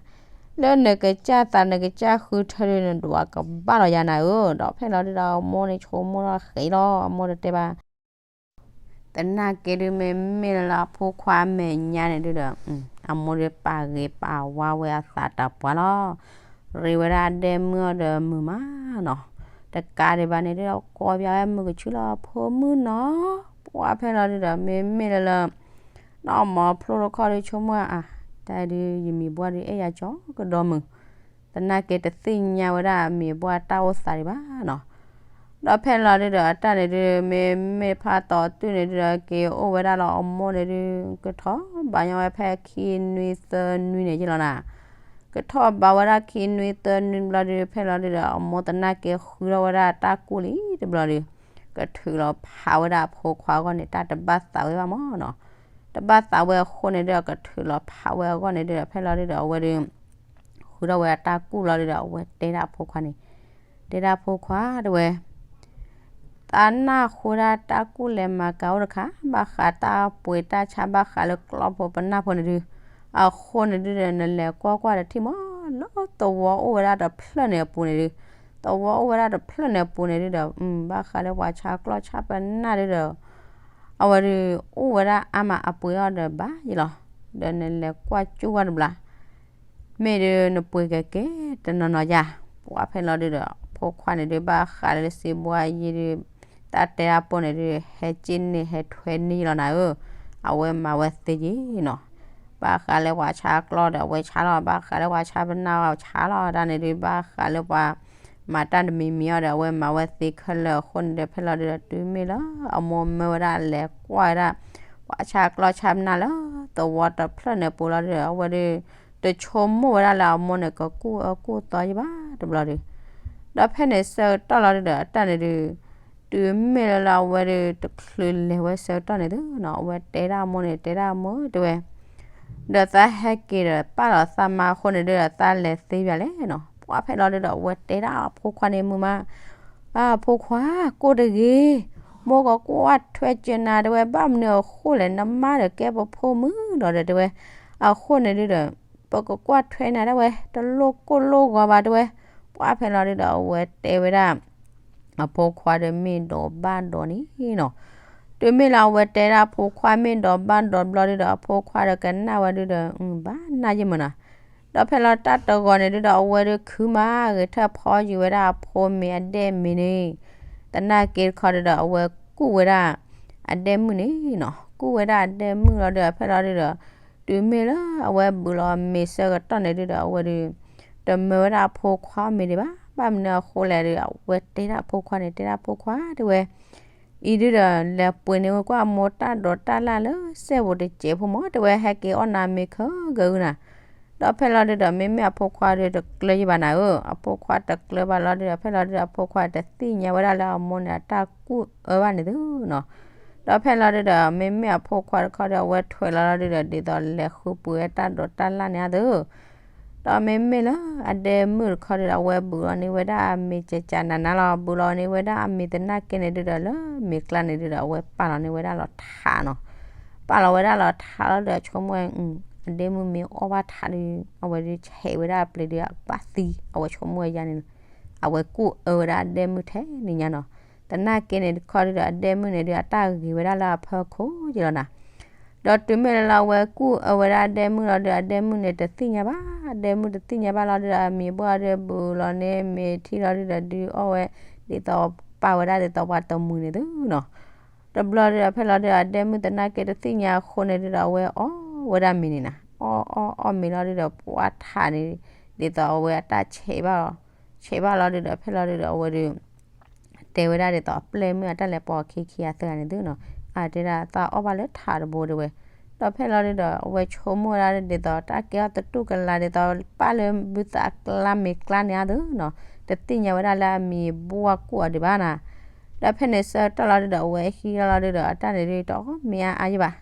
လၢနကစၢ်သးနကစၢ်ဃုထၢဒုး နဒွးကဘၣ်လီၤယၤနၤဧၢ, ဒီးဖဲလီၤဒုးဒီး အမိၢ်န့ၣ်ဆိကမိၣ်ထီၣ်ဃ့လီၤ, အမိၢ်တတဲဘၣ် သနာ်က့ဒုး မ့မ့ၢ်လၢအဖိခွါအမဲာ်ညါန့ၣ်ဒုးဒီး အမိၢ်ဒုးပာ်ဂ့ၤပာ်ဝါဝဲအသးတပှၢ်လီၤ, ရ့ဝဲဒၣ်အဒဲမုၢ်အီၤဒီးမုာ်မးနီၤ, တကးဒံးဘၣ်န့ၣ်ဒုးဒီး ကိးပၠးဝဲမုာ်ကဆူလီၤ ဖိမုၣ်နီၤ, ပှၤဖဲလီၤဒုးဒီး မ့မ့ၢ်လၢလၢ နီၢ်မီၤဖျိတခီဒုးဆိကမိၣ်အါ, တၢ်ဒုးယမံၤဘှၣ်ဒုးအဲၣ်ယၤကၠီကဒီးမုာ်, သနာ်က့တသ့ၣ်ညါဝဲဒၣ်မံၤဘှၣ်တၢ်အိၣ်သးဒံးဘၣ်နီၤ, ဒီးဖဲလီၤဒုးဒီး အတၢ်န့ၣ်ဒုး မ့မ့ၢ်ဖးတီၤတုၢ်န့ၣ်ဒုးဒီး က့ၤအိၣ်ဝဲဒၣ်လီၤအမိၢ်န့ၣ်ဒုး ကထီၣ်ဘးညီဝဲဖဲခံနွံသၢနွံန့ၣ်ယဲလီၤနၤ, ကထီၣ်ဘးဝဲဒၣ်ခံနွံသၢနွံဘျီဒုး ဖဲလီၤဒုးဒီး အမိၢ်သနာ်က့ဃုထီၣ်ဝဲဒၣ်တၢ်ကူၣ်လံတဘျီဒုး ကထုးလီၤဖးဝဲဒၣ်အဖိခွါအဂီၢ်န့ၣ် တၢ်တဘၣ်သးဝဲဘၣ်မးနီၤ, တဘၣ်သးဝဲအဃိန့ၣ်ဒုးဒီး ကထုးလီၤဖးဝဲအဂီၢ်န့ၣ်ဒုးဒီး ဖဲလီၤဒုးဒီးအဝဲဒုး ဃုထီၣ်ဝဲဒၣ်တၢ်ကူၣ်လီၤဒုးဒီး အဝဲတဲဒၣ်အဖိခွါန့ၣ်, တဲဒၣ်အဖိခွါ တဲဝဲ သးနၢ်ဟူဝဲဒၣ်တၢ်ကူၣ်လဲၤမၤကၤအိၣ်တခါ ဘၣ်ဃးတၢ်ပှ့ၤတၢ်ဆါ ဘၣ်ဃးလၢကျီၢ်ဖိပနၢ်ဖိန့ၣ်ဒုး, အဃိန့ၣ်ဒုးဒီး နလဲၤကွၢ်ကွၢ်တထံၣ်မး လၢသဝီအိၣ်ဝဲဒၣ်တဖျၢၣ်န့ၣ်အပူၤန့ၣ်ဒုး, သဝီအိၣ်ဝဲဒၣ်တဖျၢၣ်န့ၣ်အပူၤန့ၣ်ဒုးဒီး ဘၣ်ဃးလၢပှၤဆါကျီၢ်ဆါပနၢ်ဒုးဒီး အဝဲဒုးအိၣ်ဝဲဒၣ်အါမးအပှ့ၤအီၤဒီးဘၣ်ယဲလီၤ, ဒီးနလဲၤကွၢ်ကၠူၣ်ဝဲတဘျီ မ့ၢ်ဒုးနပှ့ၤကကဲတနီၤနီၤယါ, ပှၤဖဲလီၤဒုးဒီး ဖိခွါန့ၣ်ဒုး ဘၣ်ဃးလၢစံးဘှါယဲဒုး တၢ်တဲတၢ်ပိၢ်န့ၣ်ဒုး ဟဲက့ၣ်န့ၢ်ဟဲထွဲန့ၢ်ယဲလီၤနၤဧၢ, အဝဲမၤဝဲသ့ယဲနီၤ, ဘၣ်ဃးလၢပှၤဆါကျီၢ်ဒီး အဝဲဆါလီၤ, ဘၣ်ဃးလၢပှၤဆါပနၢ်အီၤဆါလီၤ, တၢ်န့ၣ်ဒုး ဘၣ်ဃးလၢပှၤမၤတၢ်တမံၤမံၤအီၤဒီး အဝဲမၤဝဲသ့ခဲလၢာ်အဃိန့ၣ်ဒီး ဖဲလီၤဒုးဒီး တုၤမ့ၢ်လၢအမိၢ်မၢဝဲဒၣ်လဲၤကွၢ်ဝဲဒၣ် ပှၤဆါကျီၢ်ဆါပနၢ်လၢသဝီတဖျၢၣ်န့ၣ်ပူၤလီၤဒုးဒီး အဝဲဒုး တဆိကမိၣ်ဝဲဒၣ်လၢအမိၢ်န့ၣ် ကကူၣ်အၢကူၣ်သီယဲဘၣ်တဘျီဒုး, ဒီးဖဲန့ၣ်ဆၢကတီၢ်လီၤဒုးဒီး အတၢ်န့ၣ်ဒုး တုၤမ့ၢ်လၢလၢအဝဲဒုး တချုးလဲၤဝဲဆၢကတီၢ်န့ၣ်သုနီၤ အဝဲတဲဒၣ်အမိၢ်န့ၣ် တဲဒၣ်အမိၢ် တဲဝဲ ဒီးသးဟဲက့ၤဒီးပာ်လီၤသးမါအဃိန့ၣ်ဒုးဒီး သးလဲၤသ့ယွၤလဲၣ်နီၤ, ပှၤဖဲလီၤဒုးဒီး အဝဲတဲဒၣ်အဖိခွါန့ၣ်မုာ်မး အဖိခွါ ကိၢ်တဂ့ၤ, မိၢ်ကကွၢ်ထွဲစၢၤနၤ တဲဝဲ ဘၣ်မနုၤအဃိလဲၣ် နမါဒီးကဲပဖိမုၣ်ဒီး တဲဝဲ, အဃိန့ၣ်ဒုးဒီး ပကကွၢ်ထွဲနၤ တဲဝဲ တလိၣ်ကိၢ်လိၣ်ဂီၤဘၣ် တဲဝဲ, ပှၤဖဲလီၤဒုးဒီး အဝဲတဲဝဲဒၣ် အဖိခွါဒီးမ့ၢ်ဒိးဘၣ်ဒိးန့ၣ်နီၤ, တုၤမ့ၢ်လၢအဝဲတဲဒၣ်အဖိခွါမ့ၢ်ဒိးဘၣ်ဒိးဘျီဒုးဒီး အဖိခွါဒီးကနၣ်ဝဲဒုးဒီး ဘၣ်နၢ်ယဲၢ်မးနီၤ, ဒီးဖဲလီၤတၢ်တဂီၤန့ၣ်ဒုဒီး အဝဲဒုးခုမးဂဲၤထၢၣ်ဖီယံၤဝဲဒၣ်အဖိမ့ၤအဒဲၣ်မ့ၤန့ၣ်, သနာ်က့တခီဒုဒီး အဝဲကူၣ်ဝဲဒၣ် အဒဲၣ်မုၣ်န့ၣ်နီၤ, ကူၣ်ဝဲဒၣ်အဒဲၣ်မုၣ်လီၤဒုဒီး ဖဲလီၤဒုဒီး တုၤမ့ၢ်လၢအဝဲဘုးလီၤမ့ၤဆၢကတီၢ်န့ၣ်ဒုဒီး အဝဲဒုး တမၢဝဲဒၣ်အဖိခွါအီၣ်မ့ၤဒံးဘၣ်. ဘၣ်မနုၤအဃိလဲၣ်ဒုဒီး အဝဲတဲဒၣ်အဖိခွါန့ၣ် တဲဒၣ်အဖိခွါတဲဝဲ အံၤဒုဒီး လဲၤပှ့ၤန့ၢ်ဝဲကွၢ်အမိၢ်တၢ်ဒိးတၢ်လၣ်လၢစဲၣ်ပူၤတစဲးဖိမၢ် တဲဝဲ ဟဲက့ၤအီၣ်နၤမ့ၤခဲကဂုာ်နၤ. ဒီးဖဲလီၤဒုဒီး မ့မ့ၢ်အဖိခွါဒုတကျၢၤယံၤဘၣ်နၤဧၢ, အဖိခွါတကျၢၤဘၣ်လီၤဒုဒီး ဖဲလီၤဒုဒီး အဖိခွါတသ့ၣ်ညါဝဲဒၣ်လၢအမိၢ်န့ၣ် အတၢ်ကူၣ်အၢဘၣ်န့ၣ်သုနီၤ. ဒီးဖဲလီၤဒုဒီး မ့မ့ၢ်အဖိခွါတခီဒုဒီး အဝဲထွဲလီၤလီၤဒုဒီး ဒ်သိးလဲၤဃုပှ့ၤဝဲတၢ်ဒိးတၢ်လၣ်န့ၣ်အသိး ဒီးမ့မ့ၢ်လၢအဒဲၣ်မုၣ်တခီဒုဒီး အဝဲဘုးလီၤန့ၢ်ဝဲဒၣ်အမ့ၤကကနးနးလီၤ, ဘုးလီၤန့ၢ်ဝဲဒၣ်အမ့ၤသနာ်က့န့ၣ်ဒုဒီး လၢမ့ၤကျါန့ၣ်ဒုဒီး အဝဲပာ်လီၤန့ၢ်ဝဲဒၣ်လီၤထးနီၤ. ပာ်လီၤဝဲဒၣ်လီၤထးလီၤဒုဒီး ဆိကမိၣ်ဝဲ အဒဲၣ်မုၣ်မ့ၢ်အီၣ်ဘၣ်ထးဒု အဝဲဒုးဆဲးဝဲဒၣ်အပျ့ၤဒု အကဘၣ်သံ, အဝဲဆိကမိၣ်ဝဲယါန့ၣ် အဝဲကူၣ်အၢဝဲဒၣ်အဒဲၣ်မုၣ်ထဲန့ၣ်ညါနီၤ. သနာ်က့န့ၣ်တခီဒုဒီး အဒဲၣ်မုၣ်န့ၣ်ဒု အတၢ်ဂ့ၤဝဲဒၣ်လၢအဖီခိၣ်ယံၤလီၤနၤ. ဒီးတုၤမ့ၢ်လၢအဝဲကူၣ်အၢဝဲဒၣ်အဒဲၣ်မုၣ်လီၤဒုဒီး အဒဲၣ်မုၣ်န့ၣ်တသ့ၣ်ညါဘၣ်, အဒဲၣ်မုၣ်တသ့ၣ်ညါဘၣ်လီၤဒုဒီး အမံၤဘှၢ်ဒုဘုးလီၤန့ၢ်မ့ၤထံလီၤဒုဒီး ဒုးအီၣ်ဝဲ ဒ်သိးပာ်ဝဲဒၣ်ဒ်သိးပှၤတမှံၤန့ၣ်သုနီၤ. တဘျီဒုဒီး ဖဲလီၤဒုဒီး အဒဲၣ်မုၣ်သနာ်က့တသ့ၣ်ညါအဃိန့ၣ်ဒုဒီး အဝဲအီၣ်ဝဲဒၣ်မ့ၤန့ၣ်နၤ, အီၣ်အီၣ်အီၣ်မ့ၤလီၤဒုဒီး ပှၤထးန့ၣ် ဒ်သိးအဝဲအတၢ်ဆဲးဘၣ်လီၤ, ဆဲးဘၣ်လီၤဒုဒီး ဖဲလီၤဒုဒီး အဝဲဒုး တဲဝဲဒၣ်ဒ်သိးအပျဲၢ်မုၣ်အတၢ်လဲၤပိာ်အခံခံဂၤသၢဂၤန့ၣ်သုနီၤ, အတဲဒၣ်သးအီၣ်ဘၣ်လၢထးတဘိတဲဝဲ. ဒီးဖဲလီၤဒုဒီး အဝဲဆိကမိၣ်ဝဲဒၣ်ဒ်သိး တၢ်ကဲအီၣ်သတူၢ်ကလာ်ဒ်သိး ပာ်လၢဘုသးကျါမ့ၤကျါန့ၣ်အသိးနီၤ, တသ့ၣ်ညါဝဲဒၣ်လၢအမံၤဘှၢ်ကူၣ်အီၤဒံးဘၣ်နၤ. ဒီးဖဲန့ၣ်ဆၢကတီၢ်လီၤဒုဒီး အဝဲဟံးထီၣ်လီၤဒုဒီး အတၢ်န့ၣ်ဒုတအီၣ်မ့ၤအါအါယံၤဘၣ်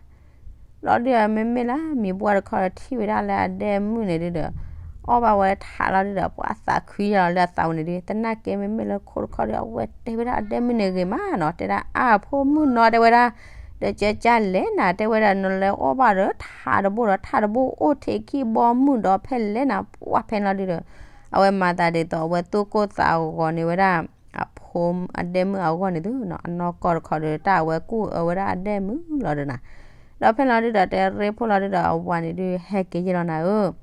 လီၤဒုဒီး မ့မ့ၢ်လၢအမံၤဘှၢ်တခီဒီး ထံၣ်ဝဲဒၣ်လၢအဒဲၣ်မုၣ်န့ၣ်ဒုဒီး အီၣ်ဘၣ်ဝဲထးလီၤဒုဒီး ပှၤသးခုယလီၤလၢအသးဝဲန့ၣ်ဒု, သနာ်က့မ့မ့ၢ်လၢခိၣ်တခီဒီး အဝဲတဲဝဲဒၣ်အဒဲၣ်မုၣ်န့ၣ်ဂ့ၤမးနီၤ, တဲဒၣ်အါဖိမုၣ်နီၤ တဲဝဲဒၣ်, ဒီးကကလဲၣ်နၤ တဲဝဲဒၣ် နလဲၤအီၣ်ဘၣ်ဒီးထးတဘိဒီး ထးတဘိအိၣ်ထဲခံဘီမုၢ်ဒီး ဖဲလဲၣ်နၤ ပှၤဖဲန့ၣ်လီၤဒုဒီး အဝဲမၤသးဒ်သိး အဝဲသူၣ်ကိၢ်သးဂီၤန့ၢ်ဝဲဒၣ် အဖိ အဒဲၣ်မုၣ်အဂီၢ်န့ၣ်သုနီၤ, အနီၢ်ကီၢ်တခီဒီး တၢ်အဝဲကူၣ်အၢဝဲဒၣ်အဒဲၣ်မုၣ်လီၤဒုနၤ. ဒီးဖဲလီၤဒုဒီး တဲရ့ဖိလီၤဒုဒီး အဝၤန့ၣ်ဒုဟဲက့ၤယဲၢ်လီၤနၤဧၢ,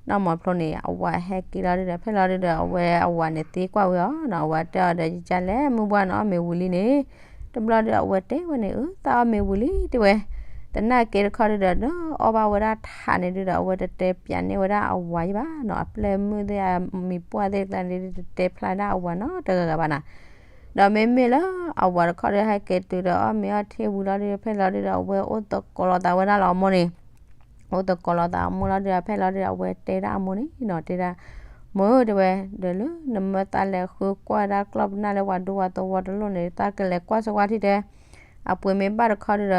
နီၢ်မီၤဖျိန့ၣ် အဝၤဟဲက့ၤလီၤဒုဒီး ဖဲလီၤဒုဒီး အဝဲအဝၤန့ၣ်သံကွၢ်ဝဲအီၤနီၤ, အဝၤတဲအီၤဒီး ယကလဲၣ် မုၢ်ဘှၢ်နအီၣ်မ့ၤဝံၤလံန့ၣ်, တဘျီဒုဒီး အဝဲတဲဝဲန့ၣ် အၢ သးအီၣ်မ့ၤဝံၤလံ တဲဝဲ. သနာ်က့တခီဒုဒီး ဒီးအီၣ်ဘၣ်ဝဲဒၣ်ထးန့ၣ်ဒုဒီး အဝဲတတဲပျးန့ၢ်ဝဲဒၣ်အဝၤယံၤဘၣ်နီၤ, အပျဲၢ်မုၣ်သ့ၣ်အမံၤပှၢ်သ့ၣ်တကျါန့ၣ်ဒု တတဲဖျါဒၣ်အဝၤနီတဂၤဂၤဘၣ်နၤ. ဒီးမ့မ့ၢ်လၢအဝၤတခီဒီး ဟဲက့ၤတုၤဒီးအီၣ်မ့ၤအီၣ်ထံဝံၤလီၤဒု ဖဲလီၤဒုဒီး အဝဲအိၣ်သကိးလီၤသးဝဲဒၣ်လီၤအမိၢ်န့ၣ်, အိၣ်သကိးလီၤသးအမိၢ်လီၤဒုဒီး ဖဲလီၤဒုဒီး အဝဲတဲဒၣ်အမိၢ်န့ၣ်နီၤ, တဲဒၣ် မိၢ်ဧၢ တဲဝဲ, ဒီးလၢနမၢသးလဲၤဃုကွၢ်ဒၣ်ကျီၢ်ပနၢ်လၢပှၤဒိပှၤသဝီတလိၣ်န့ၣ် သးကလဲၤကွၢ်စ့ၢ်ကီးထံၣ်တဲ, အပှ့ၤမ့ၢ်ဘၣ်တခီဒုဒီး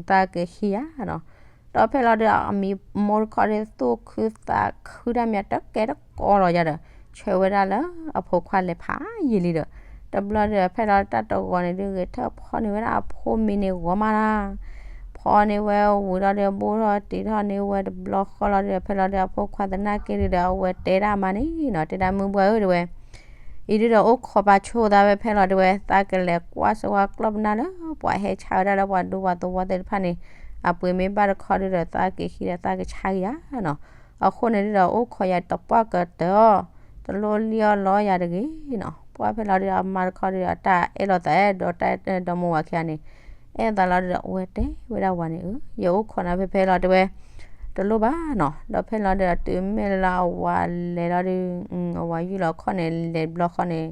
သးကဟံးဧါနီၤ. ဒီးဖဲလီၤဒုဒီး အမံၤမိၢ်တခီဒု သူၣ်ခုသးခုတၢ်မံၤတကဲတကိးလီၤယၤဒီး ဆၢဝဲဒၣ်လၢအဖိခွါလဲၤဖးယံာ်လံဒီး တဘျီဒုဒီး ဖဲလီၤတၢ်တဂီၤန့ၣ်ဒု ဂဲၤထၢၣ်ဖီန့ၢ်ဝဲဒၣ်အဖိမ့ၤန့ၣ်ဂီၤမးလီၤ. ဖီန့ၢ်ဝဲဝံၤလီၤဒု ဘိၣ်ထီၣ်တံၢ်ထီၣ်န့ၢ်ဝဲတဘျီဃီလီၤဒုဒီး ဖဲလီၤဒုအဖိခွါသနာ်က့ဒုဒီး အဝဲတဲဒၣ်မါန့ၣ်နီၤ, တဲဒၣ်မုၢ်ဘှၢ်ဧၢ တဲဝဲ အံၤဒုဒီး အိၣ်ခိးပာ်ဆိသးဝဲဖဲလီၤတဲဝဲ, သးကလဲၤကွၢ်စ့ၢ်ကီးကျီၢ်ပနၢ်လၢ ပှၤဟဲဆါဝဲဒၣ်လၢပှၤဒိပှၤသဝီသ့ၣ်တဖၣ်န့ၣ်, အပှ့ၤမ့ၢ်ဘၣ်တခီဒုဒီး သးကဟံးဒီးသးကဆါက့ၤဧါနီၤ. အဃိန့ၣ်ဒုဒီး အိၣ်ခိးယၤတပှၢ်ကတၢၢ်အီၤ, တလိၣ်လံၣ်အီၣ်လီယၤတဂ့ၤနီၤ. ပှၢ်ဖဲလီၤဒုဒီးအမါတခီဒုဒီး တၢ်အဲၣ်လိာ်သးအဲၣ်ဒိးတၢ်အဲၣ်ဒိးမိၢ်ဝၤခံဂၤန့ၣ်, အဲၣ်လိာ်သးလီၤဒုဒီး အဝဲတဲဝဲဒၣ်ဝၤန့ၣ် အၢ ယအိၣ်ခိးနၤဖဲဖဲလီၤတဲဝဲ တလိၣ်ဘၣ်နီၤ. ဒီးဖဲလီၤဒုဒီးတုၤမ့ၢ်လၢအဝၤလဲၤလီၤဒု, အဝၤယုၢ်လီၤခီၣ်န့ၣ် လဲၤဘျီဃီန့ၣ်,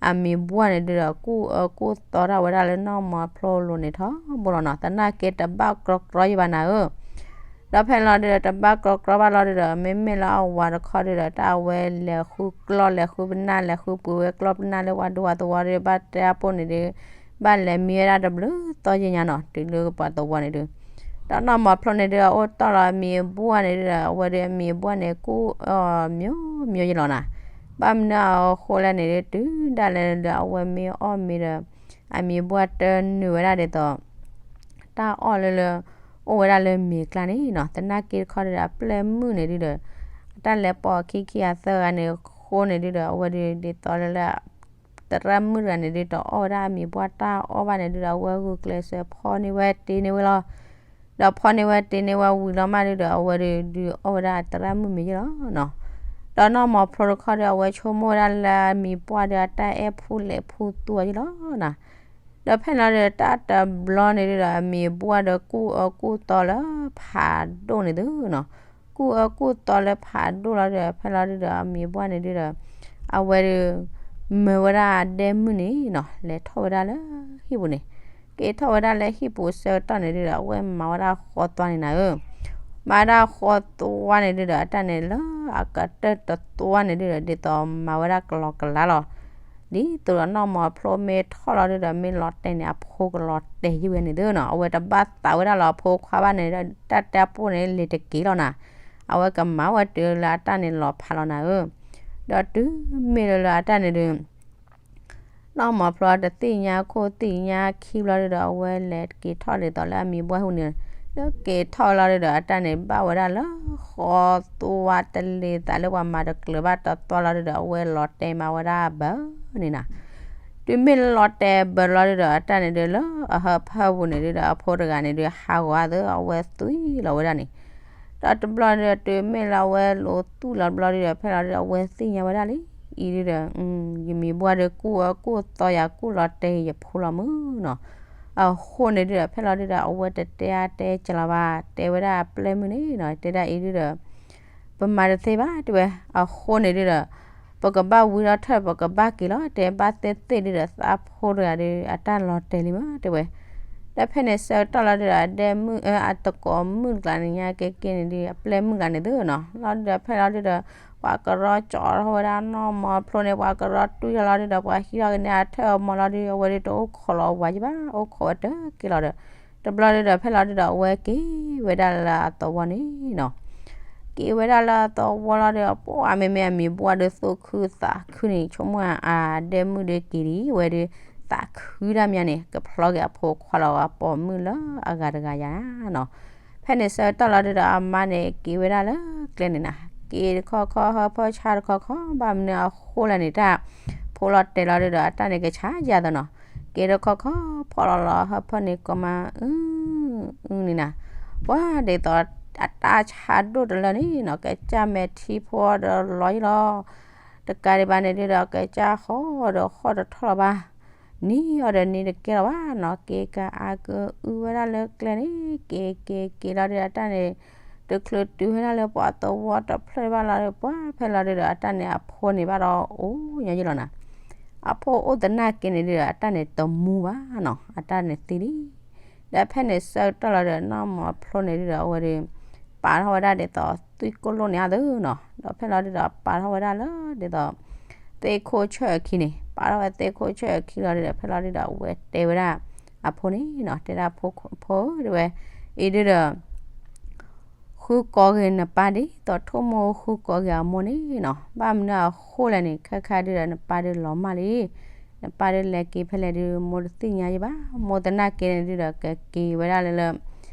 အမံၤဘှၢ်န့ၣ်ဒုဒီး ကူၣ်အၢကူၣ်သီထီၣ်ဝဲဒၣ်လၢနီၢ်မီၤဖျိလိၤန့ၣ်ထီဘိလီၤနီၤ. သနာ်က့တဘၣ်ကြီကြီယံၤဘၣ်နၤဧၢ. ဒီးဖဲလီၤဒုဒီး တဘၣ်ကြီကြီဘၣ်လီၤဒုဒီး မ့မ့ၢ်လၢအဝၤတခီဒုဒီး တၢ်အဝဲလဲၤဃုကျီၢ်လဲၤဃုပနၢ်လဲၤဃုပှ့ၤဝဲကျီၢ်ပနၢ်လၢ ပှၤဒိပှၤသဝီဒု ဘၣ်တဲအပိၢ်န့ၣ်ဒု ဘၣ်လဲၤမံဝဲဒၣ်တဘျုးသီယံၤညါနီၤ တုၤလၢပှၤသဝီန့ၣ်ဒု ဒီးနီၢ်မီၤဖျိန့ၣ်ဒု အအိၣ်တီၢ်လီၤအမံၤအဘှၢ်န့ၣ်ဒုဒီး အဝဲဒုအမံၤအဘှၢ်န့ၣ် ကူၣ်အီၤ မျိုးမျိုးယလီၤနၤ. ဘၣ်မနုၤအဃိလဲၣ်န့ၣ်ဒု တုၤဒၣ်လဲာ်ဒု အဝဲမ့ၢ်အီၣ်မ့ၤဒီး အမံၤအဘှၢ်တနုာ်ဝဲဒၣ်ဒ်သိး တၢ်အီၣ်လၢလၢ အိၣ်ဝဲဒၣ်လၢမ့ၤကျါန့ၣ်နီၤ. သနာ်က့တခီဒုဒီး အပျဲၢ်မုၣ်န့ၣ်ဒုဒီး အတၢ်လဲၤပိာ်အခံခံဂၤသၢဂၤန့ၣ်အဃိန့ၣ်ဒုဒီး အဝဲဒု ဒ်သိးလၢလၢ သရၣ်မုၣ်တဂၤန့ၣ်ဒု တအီၣ်ဝဲဒၣ်အမံၤပှၢ်တၢ်အီၣ်ဘၣ်န့ၣ်ဒုဒီး အဝဲဂုာ်ကျဲးစၢးဖီန့ၢ်ဝဲတ့န့ၢ်ဝဲလီၤ. ဒီးဖီန့ၢ်ဝဲတ့န့ၢ်ဝဲဝံၤလီၤမးဒုဒီး အဝဲဒု ဒုးအီၣ်ဝဲဒၣ်အသရၣ်မုၣ်မ့ၤယဲၢ်လီၤနီၤ. ဒီးနီၢ်မီၤဖျိတခီဒီး အဝဲဆိကမိၣ်ဝဲဒၣ်လၢအမံၤပှၢ်ဒီးအတၢ်အဲၣ်ဖူလဲၤဖူသူအီၤယလီၤနီၤ. ဒီးဖဲလီၤဒုးဒီး တၢ်တဘျီန့ၣ်ဒုးဒီး အမံၤပှၢ်ဒီးကူၣ်အၢကူၣ်သီလၢဖးဒိၣ်န့ၣ်သုနီၤ. ကူၣ်အၢကူၣ်သီလၢဖးဒိၣ်လီၤဒုးဒီး ဖဲလီၤဒုးဒီး အမံၤပှၢ်န့ၣ်ဒုးဒီး အဝဲဒုး မၢဝဲဒၣ်ဒဲမုၣ်န့ၣ်နီၤ လဲၤထီၣ်ဝဲဒၣ်လၢဟံၣ်ပူၤန့ၣ်. က့ၤထီၣ်ဝဲဒၣ်လၢဟံၣ်ပူၤဆၢကတီၢ်န့ၣ်ဒုးဒီး အဝဲမၤဝဲဒၣ်ဃီသွါန့ၣ်နၤဧၢ. မၤဝဲဒၣ်ဃီသွါန့ၣ်ဒုးဒီး အတၢ်န့ၣ်လၢအကတၢၢ်တသွါန့ၣ်ဒုးဒီး ဒ်သိးမၤဝဲဒၣ်ကလီကလါလီၤ. ဒ်သိးဒီးနီၢ်မီၤဖျိမ့ၢ်ထီၣ်လီၤဒုးဒီး မ့ၢ်လီၤတဲာ်န့ၣ် အဖိကလီၤတဲာ်ယုၢ်ဝဲန့ၣ်သုနီၤ. အဝဲတဘၣ်သးဝဲဒၣ်လၢ အဖိခွါဘၣ်န့ၣ်ဒီး တၢ်တဲပိၢ်န့ၣ် လံၤတက့ၤလီၤနၤ. အဝဲကမၤဝဲတုၤလၢအတၢ်န့ၣ်လီၤဖးလီၤနၤဧၢ. ဒီးတုၤမ့ၢ်လၢလၢအတၢ်န့ၣ်ဒုး နီၢ်မီၤဖျိတသ့ၣ်ညါခိၣ်သ့ၣ်ညါခံဘျီဒုးဒီး အဝဲလဲၤက့ၤထီၣ်ဒ်သိးလၢအမံၤပှၢ်ဟူန့ၣ်, လၢက့ၤထီၣ်လီၤဒုးဒီး အတၢ်န့ၣ်ဘၣ်ဝဲဒၣ်လၢ ဃီသွါတလ့ၤသးလၢပှၤမၤတကျၢၤဘၣ်တသွါလီၤဒုးဒီး အဝဲလီၤတဲာ်မၤဝဲဒၣ်ဘၢန့ၣ်နၤ. တုၤမ့ၢ်လီၤတဲာ်ဘၢလီၤဒုးဒီး အတၢ်န့ၣ်ဒုးလၢအဟၢဖၢပူၤန့ၣ်ဒုးဒီး အဖိတဂၤန့ၣ်ဒုး ဟးဂီၤအသး အဝဲသွံၣ်လီၤဝဲဒၣ်န့ၣ် ဒီးတဘျီဒုးဒီး တုၤမ့ၢ်လၢအဝဲလိၤသွံၣ်လီၤတဘျီဒုးဒီး ဖဲလီၤဒုးဒီး အဝဲသ့ၣ်ညါဝဲဒၣ်လံ, အံၤဒုးဒီး ယမံၤပှၢ်ဒုးကူၣ်အၢကူၣ်သီယၤ ကူၣ်လီၤတဲာ်ယဖိလီၤမုၢ်နီၤ. အဃိန့ၣ်ဒုးဒီး ဖဲလီၤဒုးဒီး အဝဲတတဲအါတဲစှၤလီၤဘၣ်, တဲဝဲဒၣ်အပျဲၢ်မုၣ်န့ၣ်နီၤ, တဲဒၣ်အံၤဒုးဒီး ပမၤတသ့ဘၣ်တဲဝဲ, အဃိန့ၣ်ဒုးဒီး ပကဘၣ်ဝံထီၣ်ထၢၣ် ပကဘၣ်က့ၤလီၤ, တဲဘၣ်သ့ၣ်သ့ၣ်ဒုးဒီး သးဖိတဂၤဒီး အတၢ်လီၤတဲာ်လံမးတဲဝဲ. ဒီးဖဲန့ၣ်ဆၢကတီၢ်လီၤဒုးဒီး အဒဲမုၣ်အတကိးမုၣ်ကျါန့ၣ်ညါက့ၤက့ၤန့ၣ်ဒုး အပျဲၢ်မုၣ်ကျါန့ၣ်သုနီၤ, လီၤဒုးဒီး ဖဲလီၤဒုးဒီး ပှၤကရီကၠီထီၣ်ဝဲဒၣ်နီၢ်မီၤဖျိန့ၣ်, ပှၤကရီတွံၢ်ထီၣ်လီၤဒုးဒီး ပှၤဟံးထီၣ်ကန့ၢ်အထၢၣ်အမီၤလီၤဒုး အဝဲဒုးတအိၣ်ခိးလီၤဝဲယဘၣ်, အိၣ်ခိးဝဲတက့ၢ်လီၤဒီး တဘျီဒုးဒီး ဖဲလီၤဒုးဒီး အဝဲက့ၤဝဲဒၣ်လၢအသဝီန့ၣ်နီၤ. က့ၤဝဲဒၣ်လၢအသဝီလီၤဒီး ပှၤမ့မ့ၢ်အမံၤပှၢ်ဒုးသူၣ်ခုသးခုန့ၣ် ဆိကမိၣ်အဒဲမုၣ်ဒုးက့ၤဒံးဝဲဒုး သးခုဒၣ်မးန့ၣ် ကဖျီက့ၤအဖိခွါလီၤအပိာ်မုၣ်လၢအဂၤတဂၤယၤနီၤ. ဖဲန့ၣ်ဆၢကတီၢ်လီၤဒုးဒီး အမါန့ၣ်က့ၤဝဲဒၣ်လၢကျဲန့ၣ်နၤ, က့ၤတခီခီဟၢဖၢဆါတခီခီ ဘၣ်မနုၤအဃိလဲၣ်န့ၣ် တၢ်ဖိလီၤတဲာ်လီၤဒုးဒီး အတၢ်န့ၣ်ကဆါယၤသနီၤ. က့ၤတခီခီဖီၣ်လီၤလီၤဟၢဖၢန့ၣ် ကိးမး အု အုန့ၣ်နၤ, ပှၤဒ်သိးအတၢ်ဆါဒိၣ်တလၢန့ၣ်နီၤ ကစၢ်မဲာ်ထံဖိအီၤဒီးလီၤယံၤလီၤ. တကးဒံးဘၣ်န့ၣ်ဒုးဒီး ကစၢ်ဟီၣ်ဒီးဟီၣ်တထီၣ်လီၤဘၣ်, နံၤအီၤဒီးနံၤတကဲလီၤဘၣ်နီၤ, က့ၤကအါကအုဝဲဒၣ်လၢကျဲန့ၣ် က့ၤက့ၤက့ၤလီၤဒုးဒီး အတၢ်န့ၣ် တချုးတုၤဝဲဒၣ်လၢပှၤသဝီတဖျၢၣ်ဘၣ်လီၤဒီး ပှၤဖဲလီၤဒုးဒီး အတၢ်န့ၣ်အဖိန့ၣ်ဘၣ်ဒီးအိၣ်ညါယံၤလီၤနၤ. အဖိအိၣ်သနာ်က့န့ၣ်ဒုးဒီး အတၢ်န့ၣ်တမူဘၣ်နီၤ, အတၢ်န့ၣ်သံလံ. ဒီးဖဲန့ၣ်ဆၢကတီၢ်လီၤဒုးဒီး နီၢ်မီၤဖျိန့ၣ်ဒုးဒီး အဝဲဒုး ပာ်ထီၣ်ဝဲဒၣ်ဒ်သိးသွံၣ်ကိၣ်လိၣ်န့ၣ်အသိးနီၤ, ဒီးဖဲလီၤဒုးဒီး ပာ်ထီၣ်ဝဲဒၣ်လၢဒ်သိး သ့ၣ်ခိၣ်ဆၢၣ်အခံန့ၣ်, ပာ်ထီၣ်ဝဲသ့ၣ်ခိၣ်ဆၢၣ်အခံလီၤဒုးဒီး ဖဲလီၤဒုးဒီး အဝဲတဲဝဲဒၣ်အဖိန့ၣ်နီၤ, တဲဒၣ်ဖိဧၢတဲဝဲ, အံၤဒုးဒီး ဃုကိးဂ့ၤနပၢ်ဒ်သိးထိၣ်မိၢ်ဃုကိးဂ့ၤအမိၢ်န့ၣ်နီၤ, ဘၣ်မနုၤအဃိလဲၣ်န့ၣ် ခဲခါဒုးဒီး နပၢ်ဒုးလီၤမၢ်လံ, နပၢ်ဒုးလဲၤက့ၤဖဲလဲၣ်ဒုး မိၢ်တသ့ၣ်ညါယံၤဘၣ်, မိၢ်သနာ်က့န့ၣ်ဒုးဒီး ကက့ၤဝဲဒၣ်လၢလၢ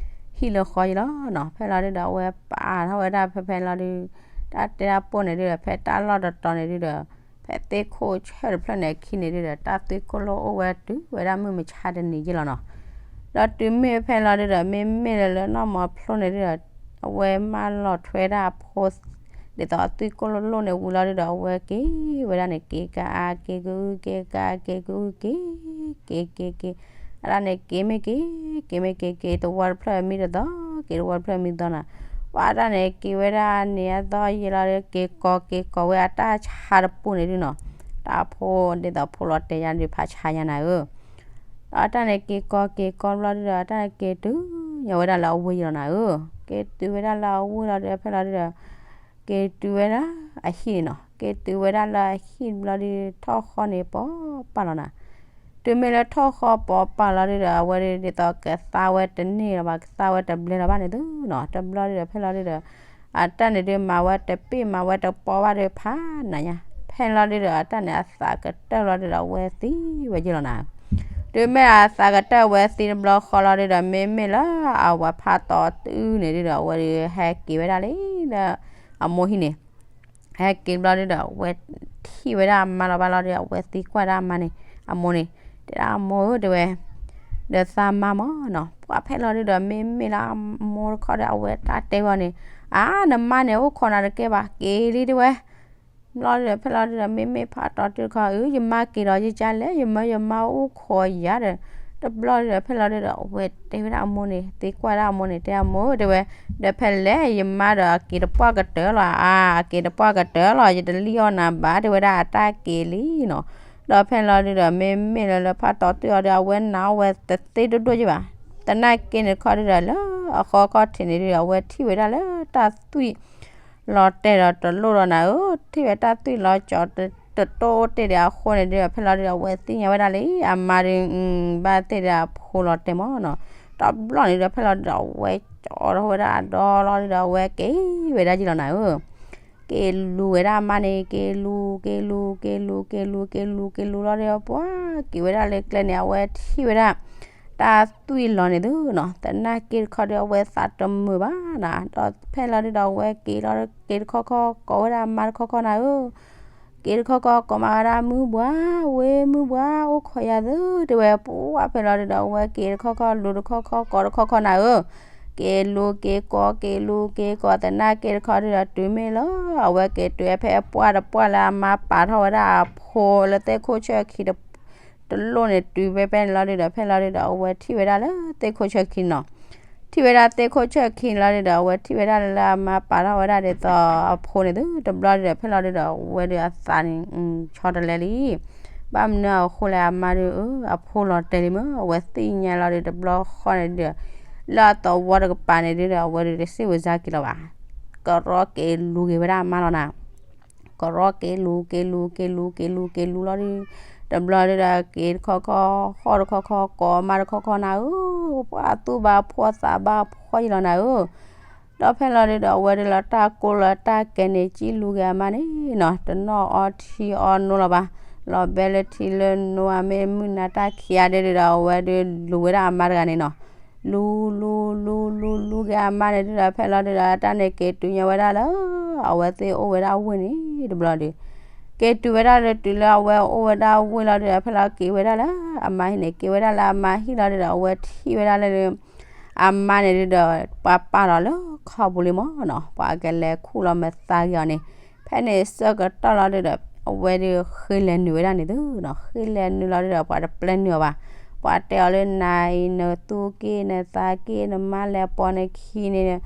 ဟံၣ်လၢဃီယံၤလီၤနီၤ. ဖဲလီၤဒုးဒီး အဝဲပာ်ထီၣ်ဝဲဒၣ်ဖဲဖဲလီၤဒုး တၢ်တဲဒၣ်ပိၢ်န့ၣ်ဒုးဒီး ဖဲတၢ်လီၢ်တတီၤန့ၣ်ဒုးဒီး ဖဲသ့ၣ်ခိၣ်ဆၢၣ်တဖျၢၣ်န့ၣ်အခံန့ၣ်ဒုးဒီး တၢ်သွံၣ်ကိၣ်လိၣ်အိၣ်ဝဲတုၤဝဲဒၣ်မုၢ်မဆါတနံၤယံၤလီၤနီၤ. ဒီးတုၤမ့ၢ်ဖဲလီၤဒုးဒီး မ့မ့ၢ်လၢလၢနီၢ်မီၤဖျိန့ၣ်ဒုးဒီး အဝဲမၢလီၤထွဲဒၣ်အဖိ ဒ်သိးအသွံၣ်ကိၣ်လိၣ်လိၣ်န့ၣ်ဝံၤလီၤဒုးဒီး အဝဲက့ၤဝဲဒၣ်န့ၣ် က့ၤကအါက့ၤကအု က့ၤကအါက့ၤကအုက့ၤ က့ၤက့ၤက့ၤ အတၢ်န့ၣ်က့ၤမ့ၢ်က့ၤ က့ၤမ့ၢ်က့ၤ က့ၤတဝီတဖျၢၣ်မံတသီ က့ၤတဝီတဖျၢၣ်မံသီနီၤ. ပှၤတၢ်န့ၣ်က့ၤဝဲဒၣ်န့ၣ်အသီယံၤလီၤဒီး က့ၤကိးက့ၤကိးဝဲအတၢ်ဆါတပူၤန့ၣ်ဒုးနီၤ. တၢ်ဖိဒ်သိးဖိလီၤတဲာ်ယါဒုးဖးဆါညါနၤဧၢ ဒီးအတၢ်န့ၣ်က့ၤကိးက့ၤကိးဘျီဒုးဒီး အတၢ်န့ၣ်က့ၤတုၤညါဝဲဒၣ်လၢအဝ့ၢ်ယံၤလီၤနၤဧၢ. က့ၤတုၤဝဲဒၣ်လၢအဝ့ၢ်လီၤဒုး ဖဲလီၤဒုးဒီး က့ၤတုၤဝဲဒၣ်အဟံၣ်န့ၣ်နီၤ. က့ၤတုၤဝဲဒၣ်လၢအဟံၣ်ဘျီဒုး ထီၣ်ဃီန့ၣ် ပီၢ်ပၢ်လီၤနၤ. တုၤမ့ၢ်လၢထီၣ်ဃီပီၢ်ပၢ်လီၤဒုးဒီး အဝဲဒုးဒ်သိးကသါဝဲတန့ၢ်လၢၤဘၣ် ကသါဝဲတဘျဲလၢၤဘၣ်န့ၣ်သုနီၤ. တဘျီဒုးဒီး ဖဲလီၤဒုးဒီး အတၢ်န့ၣ်ဒုးမၤဝဲတပ့ၢ်မၤဝဲတပီၢ်ဘၣ်ဒုးဖးနၤညါ. ဖဲလီၤဒုးဒီး အတၢ်န့ၣ်အသးကတၢၢ်လီၤဒုးဒီး အဝဲသံဝဲယံၤလီၤနၤ. တုၤမ့ၢ်အသးကတၢၢ်ဝဲသံတဘျီဃီလီၤဒုးဒီး မ့မ့ၢ်လၢအဝၤ ဖးတီတုၤန့ၣ်ဒုးဒီး အဝဲဒုးဟဲက့ၤဝဲဒၣ်လံလၢအမိၢ်ဟံၣ်န့ၣ် ဟဲက့ၤဘျီဒုးဒီး အဝဲထံၣ်ဝဲဒၣ်အမါလီၤဘၣ်လီၤဒီး အဝဲသံကွၢ်ဒၣ်အမါန့ၣ် အမိၢ်န့ၣ် တဲဒၣ်အမိၢ်ဧၢတဲဝဲ ဒီးသးမါမၢ်နီၤ. ပှၤဖဲလီၤဒုးဒီး မ့မ့ၢ်လၢအမိၢ်တခီဒီး အဝဲတၢ်တဲဝဲန့ၣ် အါ နမါန့ၣ် အိၣ်ခိးနၤတကဲဘၣ် က့ၤလံတဲဝဲ ဘျီဒီး ဖဲလီၤဒုဒီး မ့မ့ၢ်ဖးတီတုၤတခီ အၢ ယမါက့ၤဒီးယကလဲၣ်, ယမၢယမါအိၣ်ခိးယၤဒီး, တဘျီဒီး ဖဲလီၤဒုဒီး အဝဲတဲဝဲဒၣ်အမိၢ်န့ၣ် သံကွၢ်ဒၣ်အမိၢ်န့ၣ် တဲအမိၢ် တဲဝဲ, ဒီးဖဲလဲၣ် ယမါဒီးအက့ၤတပှၢ်ကတၢၢ်လီၤ, အါ အက့ၤတပှၢ်ကတၢၢ်လီၤ, ယတလံၣ်အီၣ်နၤဘၣ် တဲဝဲဒၣ် အတၢ်က့ၤလံနီၤ. ဒီးဖဲလီၤဒုဒီး မ့မ့ၢ်လၢလၢဖးတီတုၤအီၤဒီး အဝဲနာ်အီၣ်ဝဲတသ့ဒိၣ်ဒိၣ်ယဘၣ်. သနာ်က့န့ၣ်တခီဒုဒီး လၢအဃီခီၣ်ထံးန့ၣ်ဒုဒီး အဝဲထံၣ်ဝဲဒၣ်လၢတၢ်သွံၣ် လီၤတဲာ်ဒီးတလိၣ်ဒီးနၤဧၢ, ထံၣ်ဝဲတၢ်သွံၣ်လီၤကၠီၤတတိၢ်အိၣ်တ့ၢ်ဒီးအဃိန့ၣ်ဒုဒီး ဖဲလီၤဒုဒီး အဝဲသ့ၣ်ညါဝဲဒၣ်လံ အမါဒု ဘၣ်သ့ၣ်ဒီးအဖိလီၤတဲာ်မၢ်နီၤ. တဘျီန့ၣ်ဒီး ဖဲလီၤဒုဒီး အဝဲကၠီထီၣ်ဝဲဒၣ်အဒီလီၤဒုဒီး အဝဲက့ၤဝဲဒၣ်ယလီၤနၤဧၢ က့ၤလူၤဝဲဒၣ်အမါန့ၣ် က့ၤလူၤ က့ၤလူၤ က့ၤလူၤ က့ၤလူၤ က့ၤလူၤ က့ၤလူၤလီၤဒီး ပှၤက့ၤဝဲဒၣ်လၢကျဲန့ၣ် အဝဲထံၣ်ဝဲဒၣ် တၢ်သွံၣ်လီၤန့ၣ်သုနီၤ. သနာ်က့တခီဒီး အဝဲသးတမုာ်ဘၣ်နၤ, ဒီးဖဲလီၤဒုဒီး အဝဲက့ၤလီၤက့ၤတခီခီ ကိးဝဲဒၣ်အမါတခီခီနၤဧၢ က့ၤတခီခီ ကိးမးဝဲဒၣ်မုၢ်ဘှါ, ဝ့ၢ်မုၢ်ဘှါ အိၣ်ခိးယၤသု တဲဝဲ, ပှၤဖဲလီၤဒုဒီး အဝဲက့ၤတခီခီ လူၤတခီခီ ကိးတခီခီနၤဧၢ, က့ၤလူၤက့ၤကိး က့ၤလူၤက့ၤကိး သနာ်က့တခီဒုဒီး တုၤမ့ၢ်လၢ အဝဲက့ၤတုၤဖဲအပှၢ်တပှၢ်လၢအမါပာ်ထီၣ်ဝဲဒၣ်အဖိလၢသ့ၣ်ခိၣ်ဆၢၣ်ခံ တလိၣ်န့ၣ် တုၤဖဲဖဲန့ၣ်လီၤဒုဒီး ဖဲလီၤဒုဒီး အဝဲထံၣ်ဝဲဒၣ်လၢသ့ၣ်ခိၣ်ဆၢၣ်ခံနီၤ. ထံၣ်ဝဲဒၣ်သ့ၣ်ခိၣ်ဆၢၣ်ခံလီၤဒုဒီး အဝဲထံၣ်ဝဲဒၣ်လၢအမါပာ်ထီၣ်ဝဲဒၣ်ဒ်သိးအဖိန့ၣ်သု တဘျီဒုဒီး ဖဲလီၤဒုဒီး အဝဲဒုအသးန့ၣ် ဆီတလဲလံ ဘၣ်မနုၤအဃိလဲၣ် အမါဒု အဖိလီၤတဲာ်လံမၢ် အဝဲသ့ၣ်ညါလီၤဒု တဘျီဃီန့ၣ်ဒုဒီး လၢအသဝီတကပၤန့ၣ်ဒုဒီး အဝဲဒုတစ့ၣ်ဝဲစါက့ၤလီၤဘၣ်. ကရီက့ၤလူၤက့ၤဝဲဒၣ်အမါလီၤနၤ ကရီက့ၤလူၤ က့ၤလူၤ က့ၤလူၤ က့ၤလူၤ က့ၤလူၤလီၤဒု တဘျီဒုဒီး က့ၤတခီခီ ဟီၣ်တခီခီ ကိးအမါတခီခီနၤဧၢ, ပှၤသူၣ်ဘၣ်ဖှီၣ်သးဘၣ်ဖှီၣ်ယလီၤနၤဧၢ ဒီးဖဲလီၤဒုဒီး အဝဲဒုလီၤတၢ်ကိၢ်လီၤတၢ်ကဲန့ၣ် ကံၣ်လူၤက့ၤအမါန့ၣ်နီၤ တနီၣ်အီထံအီနိလီၤဘၣ်. လီၤဘဲလၢထံလၢနိအမ့ၢ်မုၢ်နၤတၢ်ခံဂၤဒဲဒုဒီး အဝဲဒုလူၤဝဲဒၣ်အမါတဂၤန့ၣ်နီၤ လူၤ လူၤ လူၤ လူၤ လူၤက့ၤအမါန့ၣ်ဒုဒီး ဖဲလီၤဒုဒီး တၢ်န့ၣ်က့ၤတုၤညါဝဲဒၣ်လၢ အဝဲသ့ၣ်အိၣ်ဝဲဒၣ်ဝ့ၢ်န့ၣ် တဘျီဒု က့ၤတုၤဝဲဒၣ်လၢတုၤလၢအဝဲအိၣ်ဝဲဒၣ်ဝ့ၢ်လီၤဒုဒီး ဖဲလီၤက့ၤဝဲဒၣ်လၢ အမါဟံၣ်န့ၣ် က့ၤဝဲဒၣ်လၢအမါဟံၣ်လီၤဒုဒီး အဝဲထံၣ်ဝဲဒၣ်လၢ အမါန့ၣ်ဒုဒီး ပှၤပာ်လီၤလၢခီပူၤလံမၢ်နီၤ ပှၤကလဲၤခူၣ်လီၤမၤသးက့ၤအီၤန့ၣ် ဖဲန့ၣ်ဆၢကတီၢ်လီၤဒုဒီး အဝဲဒုဃ့လဲၤနုာ်ဝဲဒၣ်န့ၣ်သုနီၤ ဃ့လဲၤနုာ်လီၤဒုဒီး ပှၤတပျဲနုာ်အီၤဘၣ်. ပှၤတဲအီၤလၢနၤအံၤ နသူၣ်က့ၣ်နသးက့ၣ် နမါလဲၤပိာ်နခံန့ၣ်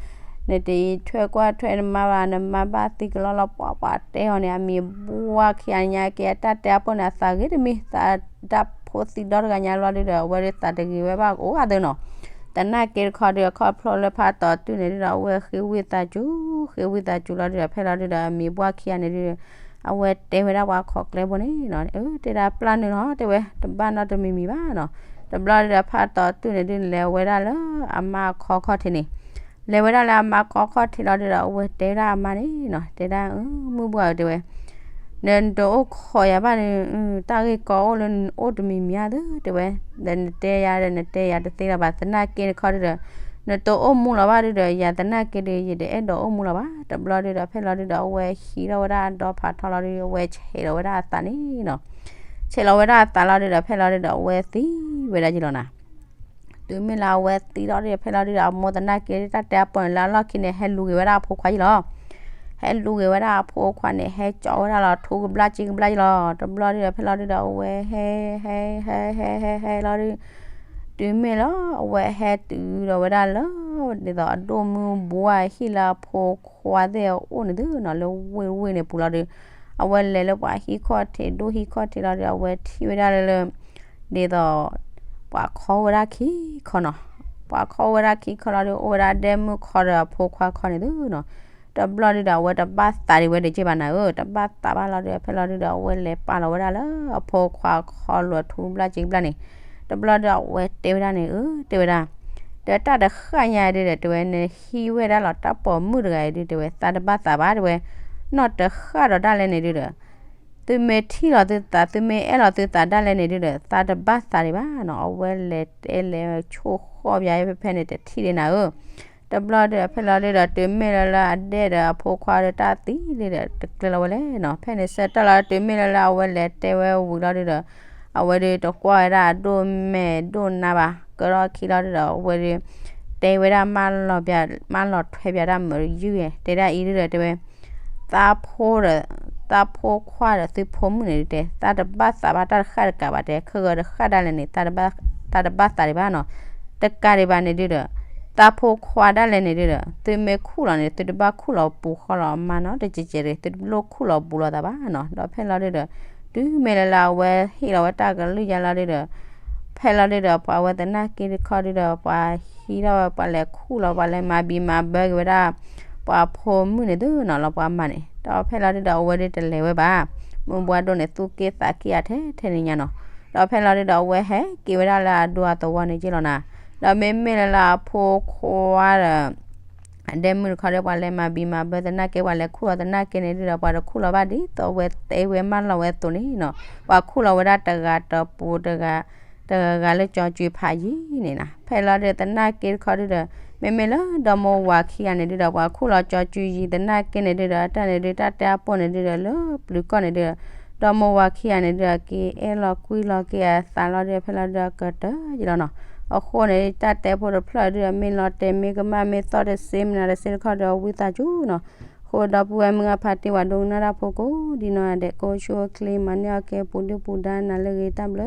နတအံးထွဲကွၢ်ထွဲနမါဘၣ် နမါဘၣ်သံကလီလီၤ ပှၤပှၤတဲအီၤန့ၣ် အမံၤဘှၣ်ခံဂၤညါက့ၤ အတၢ်တဲအပၢၢ်န့ၣ် အသးဂ့ၤတမံၤ သးဒၣ်ဖိသံဒီတဂၤညါလီၤဒုဒီး အဝဲဒုသးတဂ့ၤဝဲဘၣ်အိၣ်အါသုနီၤ သနာ်က့တခီဒုဒီး ခီဖျိလၢဖးတီတုၤန့ၣ်ဒုဒီး အဝဲဃ့ဝံသးစူၤ ဃ့ဝံသးစူၤလီၤဒုဒီး ဖဲလီၤဒုဒီး အမံၤဘှၣ်ခံဂၤန့ၣ်ဒု အဝဲတဲဝဲဒၣ်ပှၤခိးကျဲဘိန့ၣ်နီၤ အၢ တဲဒၣ်ပျၢ်နုာ်လီၤ တဲဝဲ တဘၣ်နီတမံၤမံၤဘၣ်နီၤ. တဘျီဒုဒီး ဖးတီတုၤန့ၣ်ဒု လဲၤဝဲဒၣ်လၢအမါအခီခီၣ်ထံးန့ၣ် လဲၤဝဲဒၣ်လၢအမါခီခီၣ်ထံးလီၤဒုဒီး အဝဲတဲဝဲဒၣ်အမါန့ၣ်နီၤ တဲဒၣ် မုၢ်ဘှၣ်ဧၢ တဲဝဲ နတအိၣ်ခိးယၤဘၣ်န့ၣ် တၢ်ဂ့ၢ်ကီအိၣ်လၢနအိၣ်တမံၤမံၤဧါသု တဲဝဲ ဒီးနတဲယၤဒီး နတဲယၤတသ့လၢၤဘၣ် သနာ်က့တခီဒုဒီး နတအိၣ်မူလၢၤဘၣ်ဒုဒီး ယၤသနာ်က့ဒု ယတအဲၣ်ဒိးအိၣ်မူလၢၤဘၣ်. တဘျီဒုဒီး ဖဲလီၤဒုဒီး အဝဲဟံးထီၣ်ဝဲဒၣ်ဒီဖးထီလီၤဒု အဝဲဆဲးလီၤဝဲဒၣ်အသးန့ၣ်နီၤ ဆဲးလီၤဝဲဒၣ်အသးလီၤဒုဒီး ဖဲလီၤဒုဒီး အဝဲသံဝဲဒၣ်ယလီၤနၤ တုၤမ့ၢ်လၢအဝဲသံလီၤဒုဒီး ဖဲလီၤဒုဒီး အမိၢ်သနာ်က့ တၢ်တဲအပၢၢ်န့ၣ် လၢအလီၢ်ခံန့ၣ် ဟဲလူၤက့ၤဝဲဒၣ်အဖိခွါယလီၤ ဟဲလူၤက့ၤဝဲဒၣ်အဖိခွါန့ၣ် ဟဲကၠီဝဲဒၣ်လီၤ ထူကဘျၣ်က့ကဘျၣ်ယလီၤ. တဘျီဒုဒီး ဖဲလီၤဒုဒီး အဝဲဟဲ ဟဲ ဟဲ ဟဲ ဟဲလီၤဒု တုၤမ့ၢ်လၢအဝဲဟဲတုၤဒီးဝဲဒၣ်လၢ ဒ်သိးအဒိၣ်မုၢ်ဘှၣ်ဟံၣ်လၢအဖိခွါသ့ၣ်အအိၣ်န့ၣ်သုနီၤ လၢဝ့ၢ်ဝ့ၢ်န့ၣ်ပူၤလီၤဒု အဝဲလဲၤလၢပှၤဟံၣ်ခီၣ်ထံး ဒိၣ်ဟံၣ်ခီၣ်ထံးလီၤဒု အဝဲထံၣ်ဝဲဒၣ်လၢ ဒ်သိး ပှၤခီဝဲဒၣ်ခံခီနီၤ ပှၤခီဝဲဒၣ်ခံခီလီၤဒု အိၣ်ဝဲဒၣ်ဒဲမုၢ်ခီဒီးအဖိခွါခီန့ၣ်သုနီၤ တဘျီဒုဒီး အဝဲတဘၣ်သးဒံးဝဲဒၣ်က့ဘၣ်နၤဧၢ တဘၣ်သးဘၣ်လီၤဒုဒီး ဖဲလီၤဒုဒီး အဝဲလဲၤပာ်လီၤဝဲဒၣ်လၢအဖိခွါခီလိာ်ထူကဘျၣ်က့ကဘျၣ်န့ၣ် တဘျီဒုဒီး အဝဲတဲဝဲဒၣ်န့ၣ် အၢ တဲဝဲဒၣ် ဒီးတၢ်တဃၣ်ညါဒုဒီး တဲဝဲ နဟံးဝဲဒၣ်လီၤ တၢ်ပိာ်မုၣ်တဂၤအံၤဒု တဲဝဲ သးတဘၣ်သးဘၣ် တဲဝဲ နီၢ်တဃၣ်ဒီးဒၣ်လဲာ်န့ၣ်ဒုဒီး သုမ့ၢ်ထံၣ်လီၤသုသး သုမ့ၢ်အဲၣ်လီၤသုသးဒၣ်လဲာ်န့ၣ်ဒုဒီး သးတဘၣ်သးဒံးဘၣ်နီၤ အဝဲလဲၤတဲလဲၤဆိၣ်ဃီၣ်ပယါဖဲဖဲန့ၣ် တထံၣ်ဒံးနၤဧၢ တဘျီဒုဒီး ဖဲလီၤဒုဒီး တုၤမ့ၢ်လၢလၢအဒဲဒီးအဖိခွါဒီးတၢ်သံဒုဒီး တကျဲလီၤဝဲလဲၣ်နီၤ ဖဲန့ၣ်ဆၢကတီၢ်လီၤ တုၤမ့ၢ်လၢလၢအဝဲလဲၤတဲဝဲဝံၤလီၤဒုဒီး အဝဲဒုတကွၢ်ဝဲဒၣ်အဒိၣ်မဲာ်ဒိၣ်နါဘၣ် ကဒီးခံလီၤဒုဒီး အဝဲဒု တဲဝဲဒၣ်မၢလီၤပျါ မၢလီၤထွဲပျါတၢ်မုာ်ယုၢ် တဲဒၣ်အံၤဒုဒီး တဲဝဲ သးဖိဒီး သးဖိခွါဒီးသုဖိမုၣ်န့ၣ်ဒုးတဲ သးတဘၣ်သးဘၣ်တၢ်တဃၣ်တကးဘၣ်တဲ ခဲဂၢၤတဃၣ်ဒၣ်လဲာ်န့ၣ် တၢ်တဘၣ်သးဒံးဘၣ်နီၤ. တကးဒံးဘၣ်န့ၣ်ဒုးဒီး သးဖိခွါဒၣ်လဲာ်န့ၣ်ဒုးဒီး သုမ့ၢ်ခူၣ်လီၤန့ၣ် သုတဘၣ်ခူၣ်လီၤပူၤဃီလီၤအမါနီၤ တကဲးကဲးတဂ့ၤ သုတလိၣ်ခူၣ်လီၤဘူးလီၤသးဘၣ်နီၤ. ဒီးဖဲလီၤဒုးဒီး တုၤမ့ၢ်လၢလၢအဝဲဟ့ၣ်လီၤဝဲတၢ်ကလုၢ်ယါလီၤဒုးဒီး ဖဲလီၤဒုးဒီး ပှၤဝဲသနာ်က့တခီဒုးဒီး ပှၤဟံးထီၣ်ဝဲပှၤလဲၤခူၣ်လီၤ ပှၤလဲၤမၤဘံမၤဘၢက့ၤဝဲဒၣ် ပှၤဖိမုၣ်န့ၣ်သုနီၤလီၤ ပှၤမါန့ၣ် ဒီးဖဲလီၤဒုးဒီးအဝဲဒုးတလဲၤဝဲဘၣ်. မုၢ်ဘှါဒိၣ်န့ၣ် သူၣ်က့ၣ်သးက့ၣ်အထဲထဲန့ၣ်ညါနီၤ. ဒီးဖဲလီၤဒုးဒီးအဝဲဟဲက့ၤဝဲဒၣ်လၢအဒူအသဝီန့ၣ်က့လီၤနၤ. ဒီးမ့မ့ၢ်လၢလၢအဖိခွါဒီး အဒဲမုၣ်တခီဒီး ပှၤလဲၤမၤဘံမၤဘၢသနာ်က့ ပှၤလဲၤခူၣ်လီၤသနာ်က့န့ၣ်ဒုးဒီး ပှၤတခူၣ်လီၤဘၣ်ဒ်သိးအဝဲတဲဝဲမၢလီၤဝဲအသိးန့ၣ်နီၤ. ပှၤခူၣ်လီၤဝဲဒၣ်တဂၤတပူၤတဂၤ တဂၤဂၤလၢကၠီၤကုဖးယံၤန့ၣ်နီၤ. ဖဲလီၤဒုးသနာ်က့တခီဒုးဒီး မ့မ့ၢ်လၢဒီမါဝၤခံဂၤန့ၣ်ဒုးဒီး ပှၤခူၣ်လီၤကၠီၤကုယံၤသနာ်က့န့ၣ်ဒုးဒီး တၢ်န့ၣ်ဒုး တၢ်တဲအပိၢ်န့ၣ်ဒုးဒီး လၢပျုၤကီၢ်န့ၣ်ဒုးဒီး ဒီမါဝၤခံဂၤန့ၣ်ဒုးဒီး က့ၤအဲၣ်လီၤကွံလီၤက့ၤအသးလီၤဒုး ဖဲလီၤဒုးဒီးကတၢၢ်ယံၤလီၤနီၤ. အဃိန့ၣ် တၢ်တဲဖိတဖျၢၣ်ဒုးဒီး မ့ၢ်လီၤတဲာ် မ့ၢ်ကမၣ် မ့ၢ်သီၣ်တစ့ မ့ၢ်နၤတစ့တခီဒီး ဝံသးစူၤနီၤ. အဃိဒီပုၢ်ဝဲၢ်မုၢ်အဖါတံၢ် ပှၤဒိကနၣ်တၢ်ဖိကိးဒ်နီၢ်ဂၤဒဲး ကအိၣ်ဆူၣ်အိၣ်ချ့ မၤန့ၢ်အီၣ်ကဲ ပူၤဒုၣ်ပူၤဒါ နၤလၢအဂ့ၤ တၢ်ဘျုး